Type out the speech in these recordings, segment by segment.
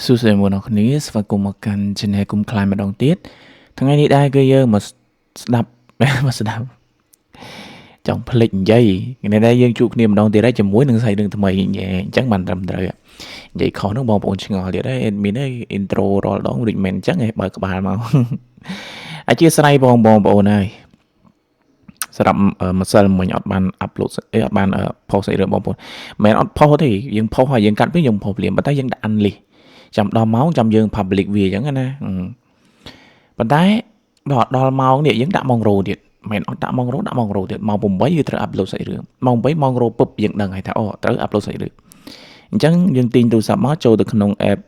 សួស្តីបងប្អូនអរគ្នាស្វាគមន៍មកកាន់ Channel គុំខ្លាយម្ដងទៀតថ្ងៃនេះដែរគឺយើងមកស្ដាប់មកស្ដាប់ចង់ភ្លេចនិយាយថ្ងៃនេះដែរយើងជួបគ្នាម្ដងទៀតហើយជាមួយនឹងសាច់រឿងថ្មីអញ្ចឹងបានត្រឹមត្រូវនិយាយខុសហ្នឹងបងប្អូនឆ្ងល់ទៀតហើយ admin ឯង intro រាល់ដងដូចមិនអញ្ចឹងឯងបើកក្បាលមកអធិស្ឋានបងបងប្អូនហើយសម្រាប់ម្សិលមិញអត់បាន upload អីអត់បាន post អីរឿងបងប្អូនមិនមែនអត់ post ទេយើង post ហើយយើងកាត់វិញយើង post ភ្លាមប៉ុន្តែយើងដាក់ unlist ចាំដល់ម៉ោងចាំយើង public វាអញ្ចឹងណាប៉ុន្តែដល់ម៉ោងនេះយើងដាក់ម៉ោងរោទៀតមិនអត់ដាក់ម៉ោងរោដាក់ម៉ោងរោទៀតម៉ោង8គឺត្រូវ upload សាច់រឿងម៉ោង8ម៉ោងរោពឹបយើងដឹងហើយថាអូត្រូវ upload សាច់រឿងអញ្ចឹងយើងទាញទូរស័ព្ទមកចូលទៅក្នុង app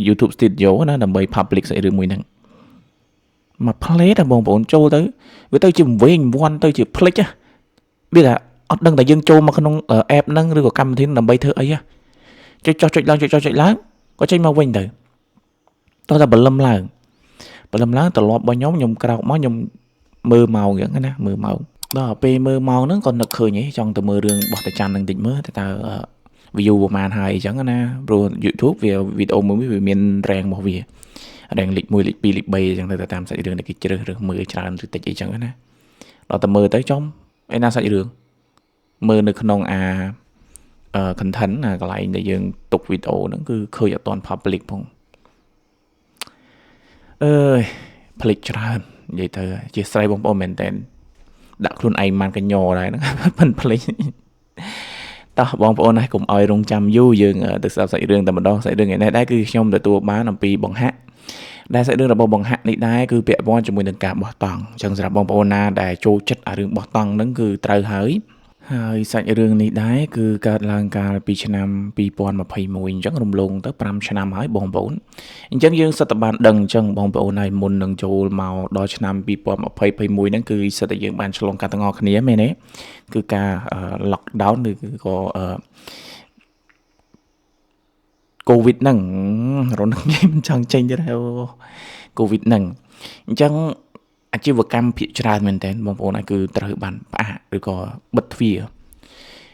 YouTube Studio ណាដើម្បី public សាច់រឿងមួយហ្នឹងមក play តែបងប្អូនចូលទៅវាទៅជាវែងវាន់ទៅជាភ្លេចវាថាអត់ដឹងតែយើងចូលមកក្នុង app ហ្នឹងឬក៏កម្មវិធីដើម្បីធ្វើអីចុចចុះចុចឡើងចុចចុះចុចឡើងក៏ចេញមកវិញទៅតោះតែបលឹមឡើងបលឹមឡើងត្រឡប់របស់ខ្ញុំខ្ញុំក្រោកមកខ្ញុំមើលម៉ោងអញ្ចឹងណាមើលម៉ោងដល់ពេលមើលម៉ោងហ្នឹងក៏នឹកឃើញហីចង់ទៅមើលរឿងរបស់តាច័ន្ទហ្នឹងតិចមើលតើ view ប្រហែលហើយអញ្ចឹងណាព្រោះ YouTube វាវីដេអូមួយវាមាន rank របស់វា rank លេខ1លេខ2លេខ3អញ្ចឹងទៅតាមសាច់រឿងដែលគេជ្រើសរើសមើលច្រើនឬតិចអីចឹងណាដល់តែមើលទៅចំឯណាសាច់រឿងមើលនៅក្នុងអា content ណាកន្លែងដែលយើងទុកវីដេអូហ្នឹងគឺឃើញអត់ទាន់ public ផងអើយភ្លេចច្រើននិយាយទៅជាស្រ័យបងប្អូនមែនតើដាក់ខ្លួនឯងបានកញ្ញដែរហ្នឹងប៉ិនភ្លេចតោះបងប្អូនណាកុំឲ្យរងចាំយូរយើងទៅស្ដាប់សាច់រឿងតែម្ដងសាច់រឿងថ្ងៃនេះដែរគឺខ្ញុំទទួលបានអំពីបង្ហាក់ដែលសាច់រឿងរបស់បង្ហាក់នេះដែរគឺពាក់ព័ន្ធជាមួយនឹងការបោះតង់អញ្ចឹងសម្រាប់បងប្អូនណាដែលចូលចិត្តអារឿងបោះតង់ហ្នឹងគឺត្រូវហើយហើយសាច់រឿងនេះដែរគឺកើតឡើងកាលពីឆ្នាំ2021អញ្ចឹងរំលងទៅ5ឆ្នាំហើយបងប្អូនអញ្ចឹងយើងសិតតែបានដឹងអញ្ចឹងបងប្អូនហើយមុននឹងចូលមកដល់ឆ្នាំ2021ហ្នឹងគឺសិតតែយើងបានឆ្លងកាត់ទាំងអស់គ្នាមែនទេគឺការ lockdown ឬក៏កូវីដហ្នឹងរនឹកនិយាយមិនចង់ចេញទៀតហើយកូវីដហ្នឹងអញ្ចឹងអាជីវកម្មភាគច្រើនមែនតើបងប្អូនហើយគឺត្រូវបានផ្អាកឬក៏បិទទ្វារ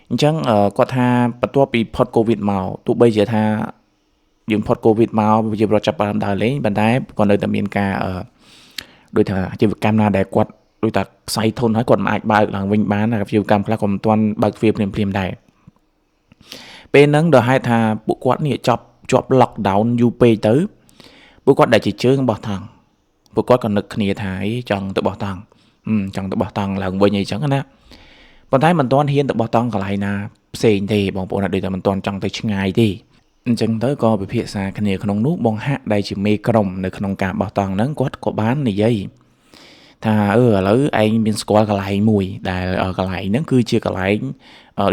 អញ្ចឹងគាត់ថាបន្ទាប់ពីផុតកូវីដមកទោះបីជាថាយើងផុតកូវីដមកប្រជាពលរដ្ឋចាប់ផ្ដើមដើរលេងប៉ុន្តែក៏នៅតែមានការដូចថាអាជីវកម្មណាដែលគាត់ដូចថាខ្សែធនហើយគាត់មិនអាចបើកឡើងវិញបានអាជីវកម្មខ្លះក៏មិនទាន់បើកទ្វារភ្លាមៗដែរពេលហ្នឹងដល់ហេតុថាពួកគាត់នេះចប់ជាប់ lockdown យូរពេកទៅពួកគាត់ដែលជាជើងបោះតង់ពួកគាត់ក៏នឹកគ្នាថាអីចង់ទៅបោះតង់ចង់ទៅបោះតង់ឡើងវិញអីចឹងណាប៉ុន្តែមិនទាន់ហ៊ានទៅបោះតង់កន្លែងណាផ្សេងទេបងប្អូនដូចតែមិនទាន់ចង់ទៅឆ្ងាយទេអញ្ចឹងទៅក៏ពិភាក្សាគ្នាក្នុងនោះបងហាក់ដែលជាមេក្រុមនៅក្នុងការបោះតង់ហ្នឹងគាត់ក៏បាននិយាយថាអឺឥឡូវឯងមានស្គាល់កន្លែងមួយដែលកន្លែងហ្នឹងគឺជាកន្លែង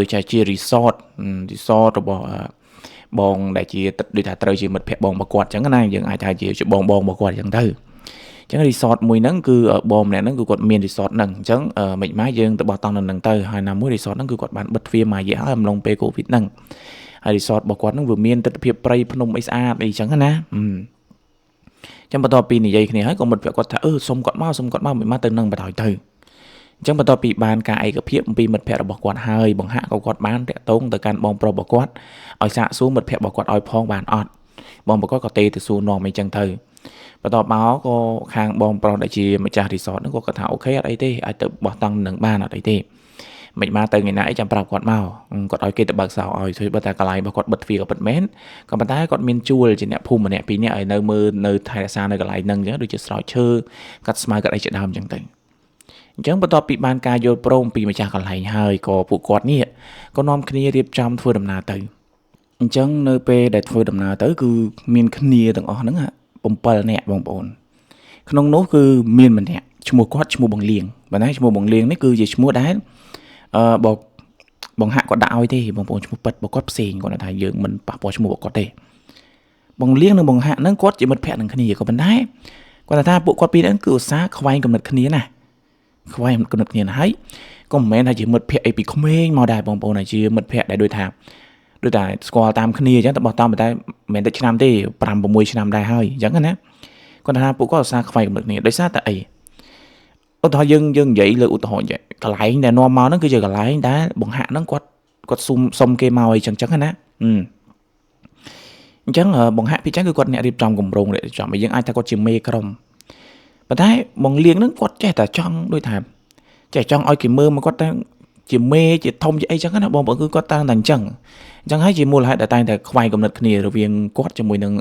ដូចជា resort resort របស់បងដែលជាដូចថាត្រូវជាមិត្តភក្តិបងរបស់គាត់អញ្ចឹងណាយើងអាចថាជាបងបងរបស់គាត់អញ្ចឹងទៅអញ្ចឹង resort មួយហ្នឹងគឺបងម្នាក់ហ្នឹងគឺគាត់មាន resort ហ្នឹងអញ្ចឹងមិនម៉េចយើងទៅបោះតង់នៅហ្នឹងទៅហើយណាមួយ resort ហ្នឹងគឺគាត់បានបិទទ្វារមួយរយៈហើយអំឡុងពេល Covid ហ្នឹងហើយ resort របស់គាត់ហ្នឹងវាមានទិដ្ឋភាពព្រៃភ្នំអីស្អាតអីចឹងណាចឹងបន្ទាប់ពីនិយាយគ្នាហើយក៏មិត្តភក្តិគាត់ថាអឺសុំគាត់មកសុំគាត់មកមិនមកទៅនឹងបណ្ដោយទៅអញ្ចឹងបន្ទាប់ពីបានការឯកភាពអំពីមិត្តភក្តិរបស់គាត់ហើយបង្ហាក់ក៏គាត់បានតាក់ទងទៅកាន់បងប្រុសរបស់គាត់ឲ្យសាកសួរមិត្តភក្តិរបស់គាត់ឲ្យផងបានអត់បងប្រុសគាត់ក៏ទេទៅសួរនាំអីចឹងទៅបន្ទាប់មកក៏ខាងបងប្រុសដែលជាម្ចាស់ resort ហ្នឹងក៏គាត់ថាអូខេអត់អីទេអាចទៅបោះតង់នឹងបានអត់អីទេមិនមកទៅថ្ងៃណាអីចាំប្រាប់គាត់មកគាត់ឲ្យគេទៅបើកសោឲ្យជួយបើតែកន្លែងរបស់គាត់បិទទ្វារក៏ពិតមែនក៏ប៉ុន្តែគាត់មានជួលជាអ្នកភូមិម្នាក់ពីរនាក់ឲ្យនៅមើលនៅថែរក្សានៅកន្លែងហ្នឹងអញ្ចឹងដូចជាស្រោចឈើកាត់ស្មៅកាត់អីជាដើមអញ្ចឹងទៅអញ្ចឹងបន្ទាប់ពីបានការយល់ព្រមពីម្ចាស់កន្លែងហើយក៏ពួកគាត់នេះក៏នាំគ្នារៀបចំធ្វើដំណើរទៅអញ្ចឹងនៅពេលដែលធ្វើដំណើរទៅគឺមានគ្នាទាំងអស់ហ្នឹង7នាក់បងប្អូនក្នុងនោះគឺមានម្នាក់ឈ្មោះគាត់ឈ្មោះបងលៀងបើណាឈ្មោះបងលៀងនេះគឺជាឈ្មោះដែលអឺបងបងហាក់គាត់ដាក់ឲ្យទេបងប្អូនឈ្មោះពិតរបស់គាត់ផ្សេងគាត់ថាយើងមិនប៉ះពាល់ឈ្មោះរបស់គាត់ទេបងលៀងនិងបងហាក់ហ្នឹងគាត់ជាមិត្តភក្តិនឹងគ្នាក៏ប៉ុន្តែគាត់ថាពួកគាត់ពីរហ្នឹងគឺឧស្សាហ៍ខ្វែងកំណត់គ្នាណាខ្វែងកំណត់គ្នាណាហើយក៏មិនមែនថាជាមិត្តភក្តិអីពីក្មេងមកដែរបងប្អូនថាជាមិត្តភក្តិដែលដូចថាដូចតែស្គាល់តាមគ្នាអញ្ចឹងតែបោះតង់តែមិនមែនតែឆ្នាំទេ5 6ឆ្នាំដែរហើយអញ្ចឹងណាគាត់ថាពួកគាត់ឧស្សាហ៍ខ្វែងកំណត់គ្នាដោយសារតែអីឧទាហរណ៍យើងយើងនិយាយលើឧទាហរណ៍កន្លែងដែលនាំមកហ្នឹងគឺជាកន្លែងដែលបង្ហាក់ហ្នឹងគាត់គាត់សុំសុំគេមកអីចឹងចឹងណា អញ្ចឹងបង្ហាក់ពីចឹងគឺគាត់អ្នករៀបចំគម្រោងរៀបចំយើងអាចថាគាត់ជាមេក្រុមប៉ុន្តែបងលៀងហ្នឹងគាត់ចេះតែចង់ដូចថាចេះចង់ឲ្យគេមើលមកគាត់តែជាមេជាធំជាអីចឹងណាបងប្អូនគឺគាត់តាំងតែអញ្ចឹងអញ្ចឹងហើយជាមូលហេតុដែលតែងតែខ្វែងគំនិតគ្នារវាងគាត់ជាមួយនឹ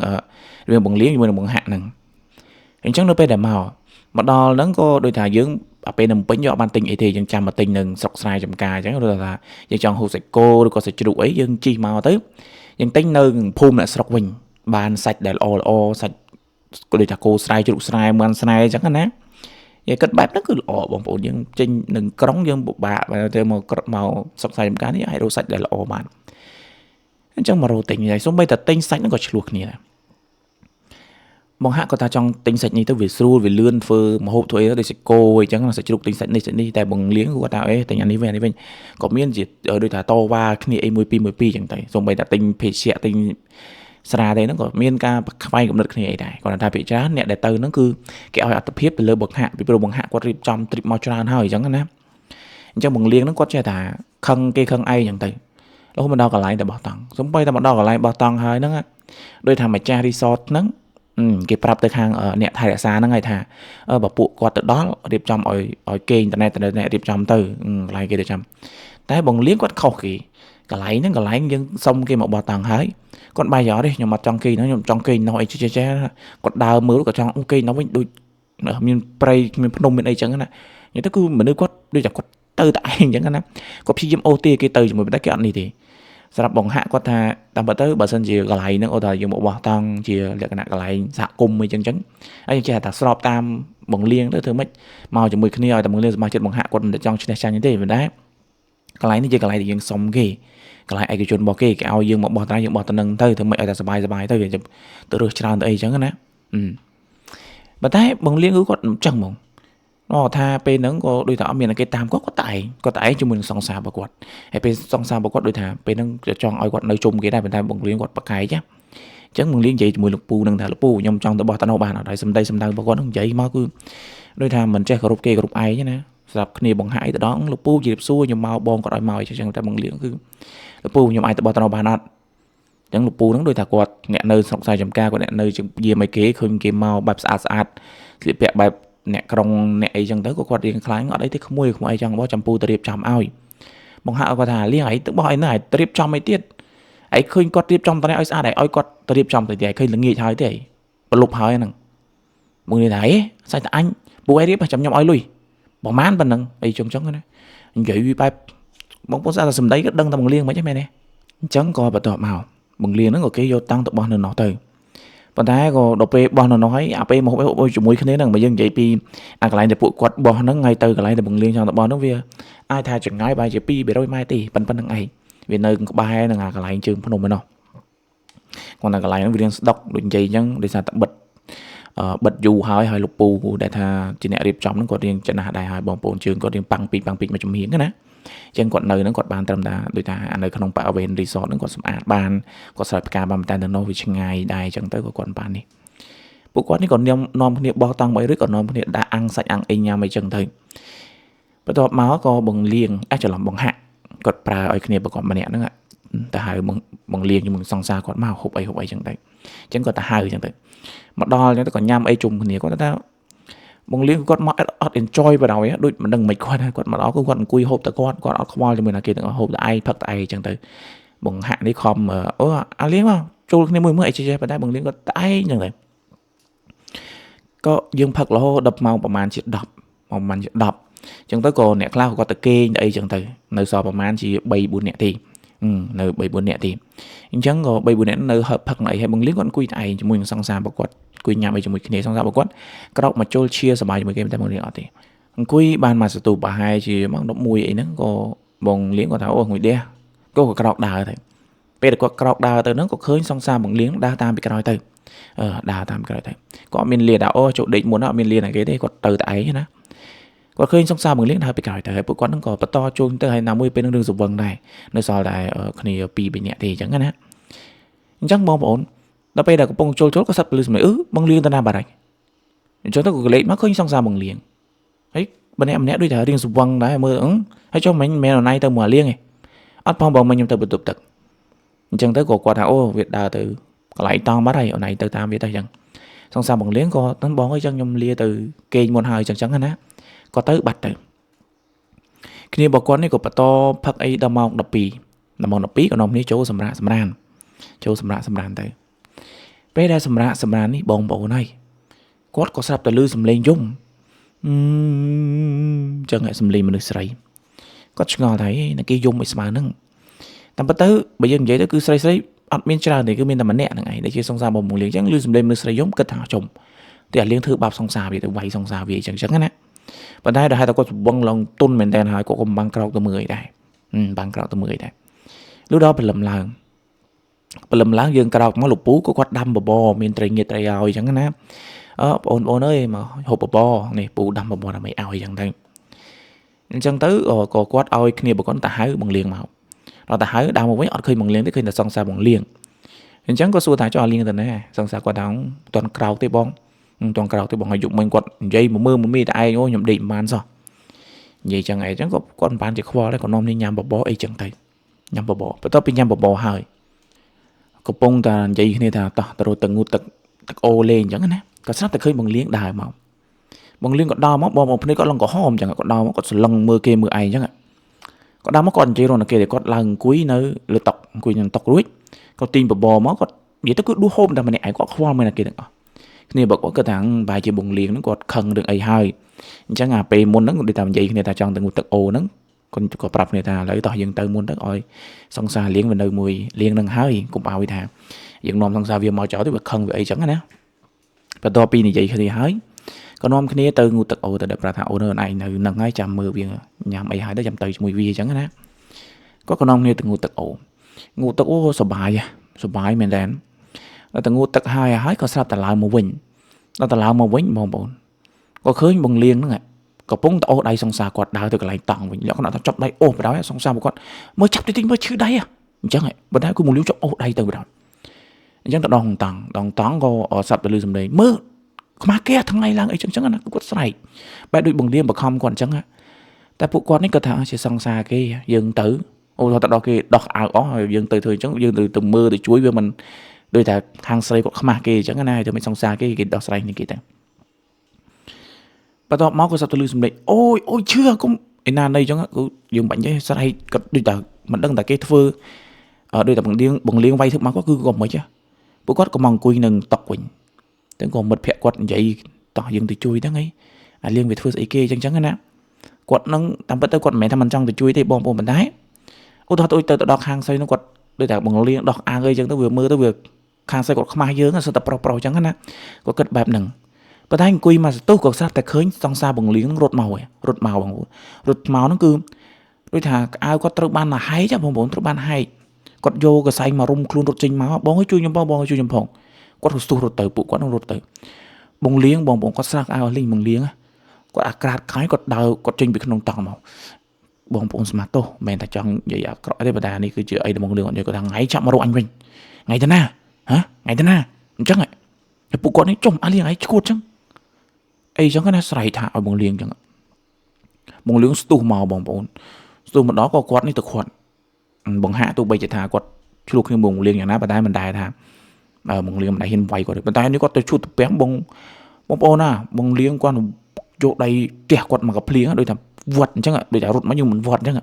ងរវាងបងលៀងជាមួយនឹងបងហាក់ហ្នឹងអញ្ចឹងនៅពេលដែលមកដល់ហ្នឹងក៏ដូចថាយើងអាពេលនៅពេញយកបានទិញអីទេយើងចាំមកទិញនឹងស្រុកស្រែចំការអញ្ចឹងឬថាយើងចង់ហូបសាច់គោឬក៏សាច់ជ្រូកអីយើងជិះមកទៅយើងទិញនៅភូមិអ្នកស្រុកវិញបានសាច់ដែលល្អល្អសាច់ក៏ដូចថាគោស្រែជ្រូកស្រែមិនស្រែអញ្ចឹងណានិយាយគិតបែបហ្នឹងគឺល្អបងប្អូនយើងចេញនឹងក្រុងយើងពិបាកទៅមកស្រុកស្រែចំការនេះអាចរកសាច់ដែលល្អបានអញ្ចឹងមករកទិញហើយសូម្បីតែទិញសាច់ហ្នឹងក៏ឆ្លោះគ្នាដែរបងហាក់គាត់ថាចង់ទិញសាច់នេះទៅវាស្រួលវាលឿនធ្វើម្ហូបធ្វើអីដូចសាច់គោអីចឹងសាច់ជ្រូកទិញសាច់នេះសាច់នេះតែបងលៀងគាត់ថាអេទិញអានេះវិញអានេះវិញក៏មានជាដូចថាតវ៉ាគ្នាអីមួយពីរមួយពីរចឹងទៅសូម្បីតែទិញភេសជ្ជៈទិញស្រាទេហ្នឹងក៏មានការខ្វែងគំនិតគ្នាអីដែរគាត់ថាភាគច្រើនអ្នកដែលទៅហ្នឹងគឺគេឲ្យអត្ថភាពទៅលើបងហាក់ពីព្រោះបងហាក់គាត់រៀបចំទ្រីបមកច្រើនហើយអញ្ចឹងណាអញ្ចឹងបងលៀងហ្នឹងគាត់ចេះថាខឹងគេខឹងឯងអញ្ចឹងទៅរហូតមកដល់កន្លែងតែបោះតង់សំបីតែមកដល់កន្លែងបោះតង់ហើយហ្នឹងដូចថាម្ចាស់ resort ហ្នឹងគេប្រាប់ទៅខាងអ្នកថែរក្សាហ្នឹងហើយថាបើពួកគាត់ទៅដល់រៀបចំឲ្យគេអ៊ីនធឺណិតរៀបចំទៅកន្លែងគេទៅចាំតែបងលៀងគាត់ខុសគេកន្លែងហ្នឹងកន្លែងយើងសុំគេមកបោះតង់ហើយគាត់បាយអត់ទេខ្ញុំអត់ចង់គេហ្នឹងខ្ញុំចង់គេនោះអីចេះចេះគាត់ដើរមើលគាត់ចង់គេនោះវិញដូចមានព្រៃមានភ្នំមានអីចឹងណានិយាយទៅគឺមនុស្សគាត់ដូចតែគាត់ទៅតែឯងចឹងណាគាត់ព្យាយាមអូសទាគេទៅជាមួយតែគេអត់នេះទេសម្រាប់បងហាក់គាត់ថាតាមពិតទៅបើសិនជាកន្លែងហ្នឹងអូថាយើងមកបោះតង់ជាលក្ខណៈកន្លែងសហគមន៍អីចឹងចឹងហើយយើងចេះតែស្របតាមបងលៀងទៅធ្វើម៉េចមកជាមួយគ្នាឲ្យតែបងលៀងសមាជិកបងហាក់គាត់មិនចង់ឈ្នះចាញ់ទេប៉ុន្តែកន្លែងនេះជាកន្លែងដែលយើងសុំគេកន្លែងឯកជនរបស់គេគេឲ្យយើងមកបោះត្រៃយើងបោះតំណឹងទៅធ្វើម៉េចឲ្យតែសុបាយសុបាយទៅវាទៅរើសច្រើនទៅអីចឹងណាប៉ុន្តែបងលៀងគឺគាត់មិនចឹងហ្មងអូថាពេលហ្នឹងក៏ដូចថាអត់មានគេតាមគាត់គាត់តែឯងគាត់តែឯងជាមួយនឹងសង្សាររបស់គាត់ហើយពេលសង្សាររបស់គាត់ដូចថាពេលហ្នឹងចង់ឲ្យគាត់នៅជុំគេដែរប៉ុន្តែបងលៀងគាត់ប្រកែកណាអញ្ចឹងបងលៀងនិយាយជាមួយលោកពូនឹងថាលោកពូខ្ញុំចង់ទៅបោះតណោបានអត់ហើយសំដីសំដៅរបស់គាត់ហ្នឹងនិយាយមកគឺដូចថាមិនចេះគោរពគេគោរពឯងណាស្រាប់គ្នាបង្ហាយទៅដល់លោកពូជម្រាបសួរខ្ញុំមកបងគាត់ឲ្យមកអញ្ចឹងតែបងលៀងគឺលោកពូខ្ញុំអាចទៅបោះតណោបានអត់អញ្ចឹងលោកពូហ្នឹងដូចថាគាត់អ្នកនៅស្រុកស្រែចម្ការគាត់អ្នកនៅយាមឲ្យគេឃើញគេមកបែបស្អាតស្អាតស្លៀកពាក់បែបអ្នកក្រុងអ្នកអីចឹងទៅក៏គាត់រៀងខ្លាញ់អត់អីទេក្មួយក្មួយអីចឹងបោះចំពូទៅរៀបចំឲ្យបងហាក់គាត់ថាលៀងឯងទៅបោះអីណាឯងរៀបចំអីទៀតឯងឃើញគាត់រៀបចំតនេះឲ្យស្អាតឯងឲ្យគាត់ទៅរៀបចំទៅទៀតឯងឃើញល្ងាចហើយទេប្រលប់ហើយហ្នឹងមកនេះថាអេសាច់តែអញពូឯងរៀបចាំខ្ញុំឲ្យលុយប្រហែលប៉ុណ្ណឹងអីចឹងចឹងណានិយាយវាបែបបងប្អូនស្អាតតែសម្ដីក៏ដឹងតែបងលៀងមិនហ្នឹងមែនទេអញ្ចឹងក៏បន្ទាប់មកបងលៀងហ្នឹងក៏គេយកតាំងទៅបោះនៅនោះទៅប៉ុន្តែក៏ដល់ពេលបោះនៅនោះហើយអាពេលមកហូបជាមួយគ្នាហ្នឹងបើយើងនិយាយពីអាកន្លែងដែលពួកគាត់បោះហ្នឹងហើយទៅកន្លែងដែលបងលៀងចង់ទៅបោះហ្នឹងវាអាចថាចម្ងាយប្រហែលជា200ម៉ែត្រទេប៉ុណ្្នឹងឯងវានៅក្បែរនឹងអាកន្លែងជើងភ្នំឯនោះគាត់តែកន្លែងហ្នឹងវារៀងស្ដុកដូចនិយាយអញ្ចឹងដោយសារតែបិទយូរហើយហើយលោកពូដែលថាជាអ្នករៀបចំហ្នឹងគាត់រៀងចំណាស់ដែរហើយបងប្អូនជើងគាត់រៀងប៉ាំងពីប៉ាំងពីមកចំហៀងណាអញ្ចឹងគាត់នៅហ្នឹងគាត់បានត្រឹមតែដូចថានៅក្នុងបរិវេណ resort ហ្នឹងគាត់សម្អាតបានគាត់ស្រោចផ្កាបានតែនៅនោះវាឆ្ងាយដែរអញ្ចឹងទៅក៏គាត់បាននេះពួកគាត់នេះក៏នាំគ្នាបោះតង់បីឬក៏នាំគ្នាដាក់អាំងសាច់អាំងអីញ៉ាំអីចឹងទៅបន្ទាប់មកក៏បងលៀងច្រឡំបងហាក់គាត់ប្រើឲ្យគ្នាប្រកបម្នាក់ហ្នឹងទៅហៅបងលៀងជាមួយសង្សារគាត់មកហូបអីហូបអីចឹងទៅអញ្ចឹងគាត់ទៅហៅចឹងទៅមកដល់អញ្ចឹងទៅក៏ញ៉ាំអីជុំគ្នាគាត់ថាបងលៀងគាត់មកអត់ enjoy បណ្ដោយដូចមិនដឹងមិនគាត់គាត់មកដល់គឺគាត់អង្គុយហូបតែគាត់គាត់អត់ខ្វល់ជាមួយណាគេទាំងអស់ហូបតែឯងផឹកតែឯងអញ្ចឹងទៅបងហាក់នេះខំអូអាលៀងមកចូលគ្នាមួយមើលអីចេះប៉ុន្តែបងលៀងគាត់តែឯងអញ្ចឹងទៅក៏យើងផឹករហូតដល់ម៉ោងប្រហែលជា10ម៉ោងប្រហែលជា10អញ្ចឹងទៅក៏អ្នកខ្លះគាត់ទៅគេងទៅអីចឹងទៅនៅសល់ប្រហែលជា3 4នាក់ទេនៅ3 4នាក់ទេអញ្ចឹងក៏3 4នាក់នៅហឹបផឹកអីហើយបងលៀងគាត់អង្គុយតែឯងជាមួយនឹងសង្សាររបស់គាត់អង្គុយញ៉ាំអីជាមួយគ្នាសង្សាររបស់គាត់ក្រោកមកចូលឈៀសប្បាយជាមួយគេតែបងលៀងអត់ទេអង្គុយបានមួយសន្ទុះប្រហែលជាម៉ោង11អីហ្នឹងក៏បងលៀងគាត់ថាអូងុយដេះក៏ក្រោកដើរទៅពេលដែលគាត់ក្រោកដើរទៅហ្នឹងក៏ឃើញសង្សារបងលៀងដើរតាមពីក្រោយទៅដើរតាមក្រោយទៅគាត់មានលាថាអូចូលដេកមុនអត់មានលាណាគេទេគាត់ទៅតែឯងណាគាត់ឃើញសង្សារបងលៀងដើរពីក្រោយទៅហើយពួកគាត់ហ្នឹងក៏បន្តជុំទៅហើយណាមួយពេលហ្នឹងរឿងសវឹងដែរនៅសល់តែគ្នា2 3នាក់ទេអញ្ចឹងណាអញ្ចឹងបងប្អូនដល់ពេលដែលកំពុងចូលក៏សឹកពលឺសំឡេងបងលៀងទៅណាបាត់ហើយអញ្ចឹងទៅក៏លេចមកឃើញសង្សារបងលៀងហើយម្នាក់ម្នាក់ដូចថារៀងសវឹងដែរមើលហើយចុះមិនមែនអណៃទៅមួយលៀងឯងអត់ផងបងមិញខ្ញុំទៅបន្ទប់ទឹកអញ្ចឹងទៅក៏គាត់ថាអូវាដើរទៅ កន្លែងតង់បាត់ហើយអូនឯងទៅតាមវាទៅអញ្ចឹងសង្សារបងលៀងក៏ហ្នឹងបងអើយចឹងខ្ញុំលាទៅគេងមុនហើយចឹងចឹងណាក៏ទៅបាត់ទៅគ្នារបស់គាត់នេះក៏បន្តផឹកអីដល់ម៉ោង12ដល់ម៉ោង12ក៏នាំគ្នាចូលសម្រាកសម្រានចូលសម្រាកសម្រានទៅពេលដែលសម្រាកសម្រាននេះបងប្អូនហើយគាត់ក៏ស្រាប់តែឮសំឡេងយំចឹងសំឡេងមនុស្សស្រីគាត់ឆ្ងល់ថាហេគេយំឲ្យស្មើហ្នឹងតាមពិតទៅបើយើងនិយាយទៅគឺស្រីស្រីអត់មានច្រើនទេគឺមានតែម្នាក់ហ្នឹងឯងដែលជាសង្សារបងលៀងចឹងឮសំឡេងមនុស្សស្រីយំគិតថាចំតែអាលៀងធ្វើបាបសង្សារវាទៅវាយសង្សារវាអញ្ចឹងចឹងណាប៉ុន្តែដល់ហេតុតែគាត់វឹងឡើងទុនមែនតើហើយគាត់ក៏បាំងក្រោកទៅមើលអីដែរបាំងក្រោកទៅមើលអីដែរលុះដល់ព្រលឹមឡើងព្រលឹមឡើងយើងក្រោកមកលោកពូក៏គាត់ដាំបបរមានត្រីងៀតត្រីឲ្យអញ្ចឹងណាអើបងប្អូនអើយមកហូបបបរនេះពូដាំបបរដើម្បីឲ្យអញ្ចឹងទៅអញ្ចឹងទៅក៏គាត់ឲ្យគ្នាបកុនទៅហៅបងលៀងមកដល់ទៅហៅដើមមកវិញអត់ឃើញបងលៀងទេឃើញតែសង្សារបងលៀងអញ្ចឹងក៏សួរថាចុះលៀងទៅណាសង្សារគាត់ថាមិនទាន់ក្រោកទេបងមិនទាន់ក្រោកទេបងឲ្យយប់មិញគាត់និយាយមកមើលមកមីតែឯងអូខ្ញុំដេកមិនបានសោះនិយាយចឹងអីចឹងក៏គាត់មិនបានជាខ្វល់ដែរក៏នាំនេះញ៉ាំបបរអីចឹងទៅញ៉ាំបបរបន្ទាប់ពីញ៉ាំបបរហើយកំពុងតែនិយាយគ្នាថាតោះទៅរត់ទៅងូតទឹកទឹកអូលេងអញ្ចឹងណាក៏ស្រាប់តែឃើញបងលៀងដើរមកបងលៀងក៏ដើរមកបងបងភ្នែកគាត់ឡើងក្រហមអញ្ចឹងគាត់ដើរមកគាត់សលឹងមើលគេមើលឯងអញ្ចឹងគាត់ដើរមកគាត់និយាយរត់គេគាត់ឡើងអង្គុយនៅលើតុអង្គុយនៅតុរួចគាត់ទាញបបរមកគាត់និយាយទៅគឺដួសហូបតែម្នាក់ឯងគាត់ខ្វល់មើលតែគេទាំងអស់គ្នាបើគាត់គិតថាបែរជាបងលៀងហ្នឹងគាត់ខឹងរឿងអីហើយអញ្ចឹងអាពេលមុនហ្នឹងដូចតែនិយាយគ្នាថាចង់ទៅងូតទឹកអូហ្នឹងគាត់ក៏ប្រាប់គ្នាថាឥឡូវតោះយើងទៅមុនទៅឲ្យសង្សារលៀងវានៅមួយលៀងនឹងហើយកុំឲ្យថាយើងនាំសង្សារវាមកចោលទៅវាខឹងវាអីចឹងណាបន្ទាប់ពីនិយាយគ្នាហើយក៏នាំគ្នាទៅងូតទឹកអូទៅដែលប្រាប់ថាអូនឯងនៅនឹងហើយចាំមើលវាញ៉ាំអីហើយទៅចាំទៅជាមួយវាអញ្ចឹងណាគាត់ក៏នាំគ្នាទៅងូតទឹកអូងូតទឹកអូសបាយសបាយមែនតើដល់ទៅងូតទឹកហើយហើយក៏ស្រាប់តែឡើងមកវិញដល់ទៅឡើងមកវិញបងប្អូនក៏ឃើញបងលៀងហ្នឹងកំពុងតែអូសដៃសង្សារគាត់ដើរទៅកន្លែងតង់វិញលក្ខណៈថាចាប់ដៃអូសបណ្ដោយសង្សារគាត់មើលចាប់តិចតិចមើលឈឺដៃអញ្ចឹងប៉ុន្តែគឺបងលៀងចាប់អូសដៃទៅបណ្ដោយអញ្ចឹងទៅដងតង់ដងតង់ក៏ស្រាប់តែលឺសំឡេងមើលខ្មាស់គេថ្ងៃឡើងអីចឹងចឹងណាគាត់ស្រែកបែបដូចបងលៀងបខំគាត់អញ្ចឹងតែពួកគាត់នេះគាត់ថាជាសង្សារគេយើងទៅអូទៅដល់គេដោះអាវអស់ហើយយើងទៅធ្វើអញ្ចឹងយើងទៅមើលទៅជួយវាមិនដូចតែខាងស្រីគាត់ខ្មាស់គេអញ្ចឹងណាទៅមិនសង្សារគេគេដោះស្រាយនេះគេទៅបន្ទាប់មកក៏ស្រាប់តែលឺសំឡេងអូយអូយឈឺកុំឯណានៃអញ្ចឹងគឺយើងបាញ់ទេស្រែកគាត់ដូចតែមិនដឹងតែគេធ្វើដូចតែបងលៀងវាយធ្វើមកគាត់គឺក៏មិនហ៎ពួកគាត់ក៏មកអង្គុយនឹងតុកវិញតែក៏មិត្តភក្តិគាត់និយាយតោះយើងទៅជួយហ្នឹងឯងអាលៀងវាធ្វើស្អីគេអញ្ចឹងណាគាត់នឹងតាមពិតទៅគាត់មិនមែនថាមិនចង់ទៅជួយទេបងប្អូនប៉ុន្តែឧទាហរណ៍ទៅទៅដល់ខាងស្រីនោះគាត់ដូចតែបងលៀងដោះអាវអីចឹងទៅវាមើលទៅវាខាងស្រីគាត់ខ្មាស់យើងសិតតែប្រុសប្រុសចឹងណាគាត់គិតបែបហ្នឹងប៉ុន្តែអង្គុយមកសន្ទុះក៏ស្រាប់តែឃើញសង្សារបងលៀងនឹងរត់មករត់មកបងប្អូនរត់មកហ្នឹងគឺដូចថាអាវគាត់ត្រូវបានហែកបងប្អូនត្រូវបានហែកគាត់យកកសែងមករុំខ្លួនរត់ចេញមកបងឲ្យជួយខ្ញុំផងបងឲ្យជួយខ្ញុំផងគាត់ស្ទុះរត់ទៅពួកគាត់នឹងរត់ទៅបងលៀងបងប្អូនគាត់ស្រាក់អាវលីងបងលៀងគាត់អាក្រាតខាយគាត់ដើរគាត់ចេញពីក្នុងតង់មកបងប្អូនស្មាតទោសមិនមែនតែចង់និយាយអាក្រក់ទេប៉ុន្តែនេះគឺជាអីដែលបងលៀងគាត់និយាយគាត់ថាថ្ងៃចាប់មករកអញវិញថ្ងៃទៅណាហ៎ថ្ងៃទៅណាអញ្ចឹងហើយពួកគាត់នេះចុំអាលៀងឯងឈួតអញ្ចឹងអីចឹងណាស្រែកថាឲ្យបងលៀងអញ្ចឹងបងលៀងស្ទុះមកបងប្អូនស្ទុះមកដល់ក៏គាត់នេះទៅខាត់បងហាក់ទោះបីជាថាគាត់ឆ្លោះគ្នាបងលៀងយ៉ាងណាប៉ុន្តែមិនដែរថាបងលៀងមិនដែរហ៊ានវាយគាត់ទេប៉ុន្តែនេះគាត់ទៅឈួតទៅពាំងបងបងប្អូនណាបងលៀងគាត់យកដៃផ្ទះគាត់មកកភ្លៀងដូចថាវត្តអញ្ចឹងដូចថារត់មកយើងមិនវត្តអញ្ចឹង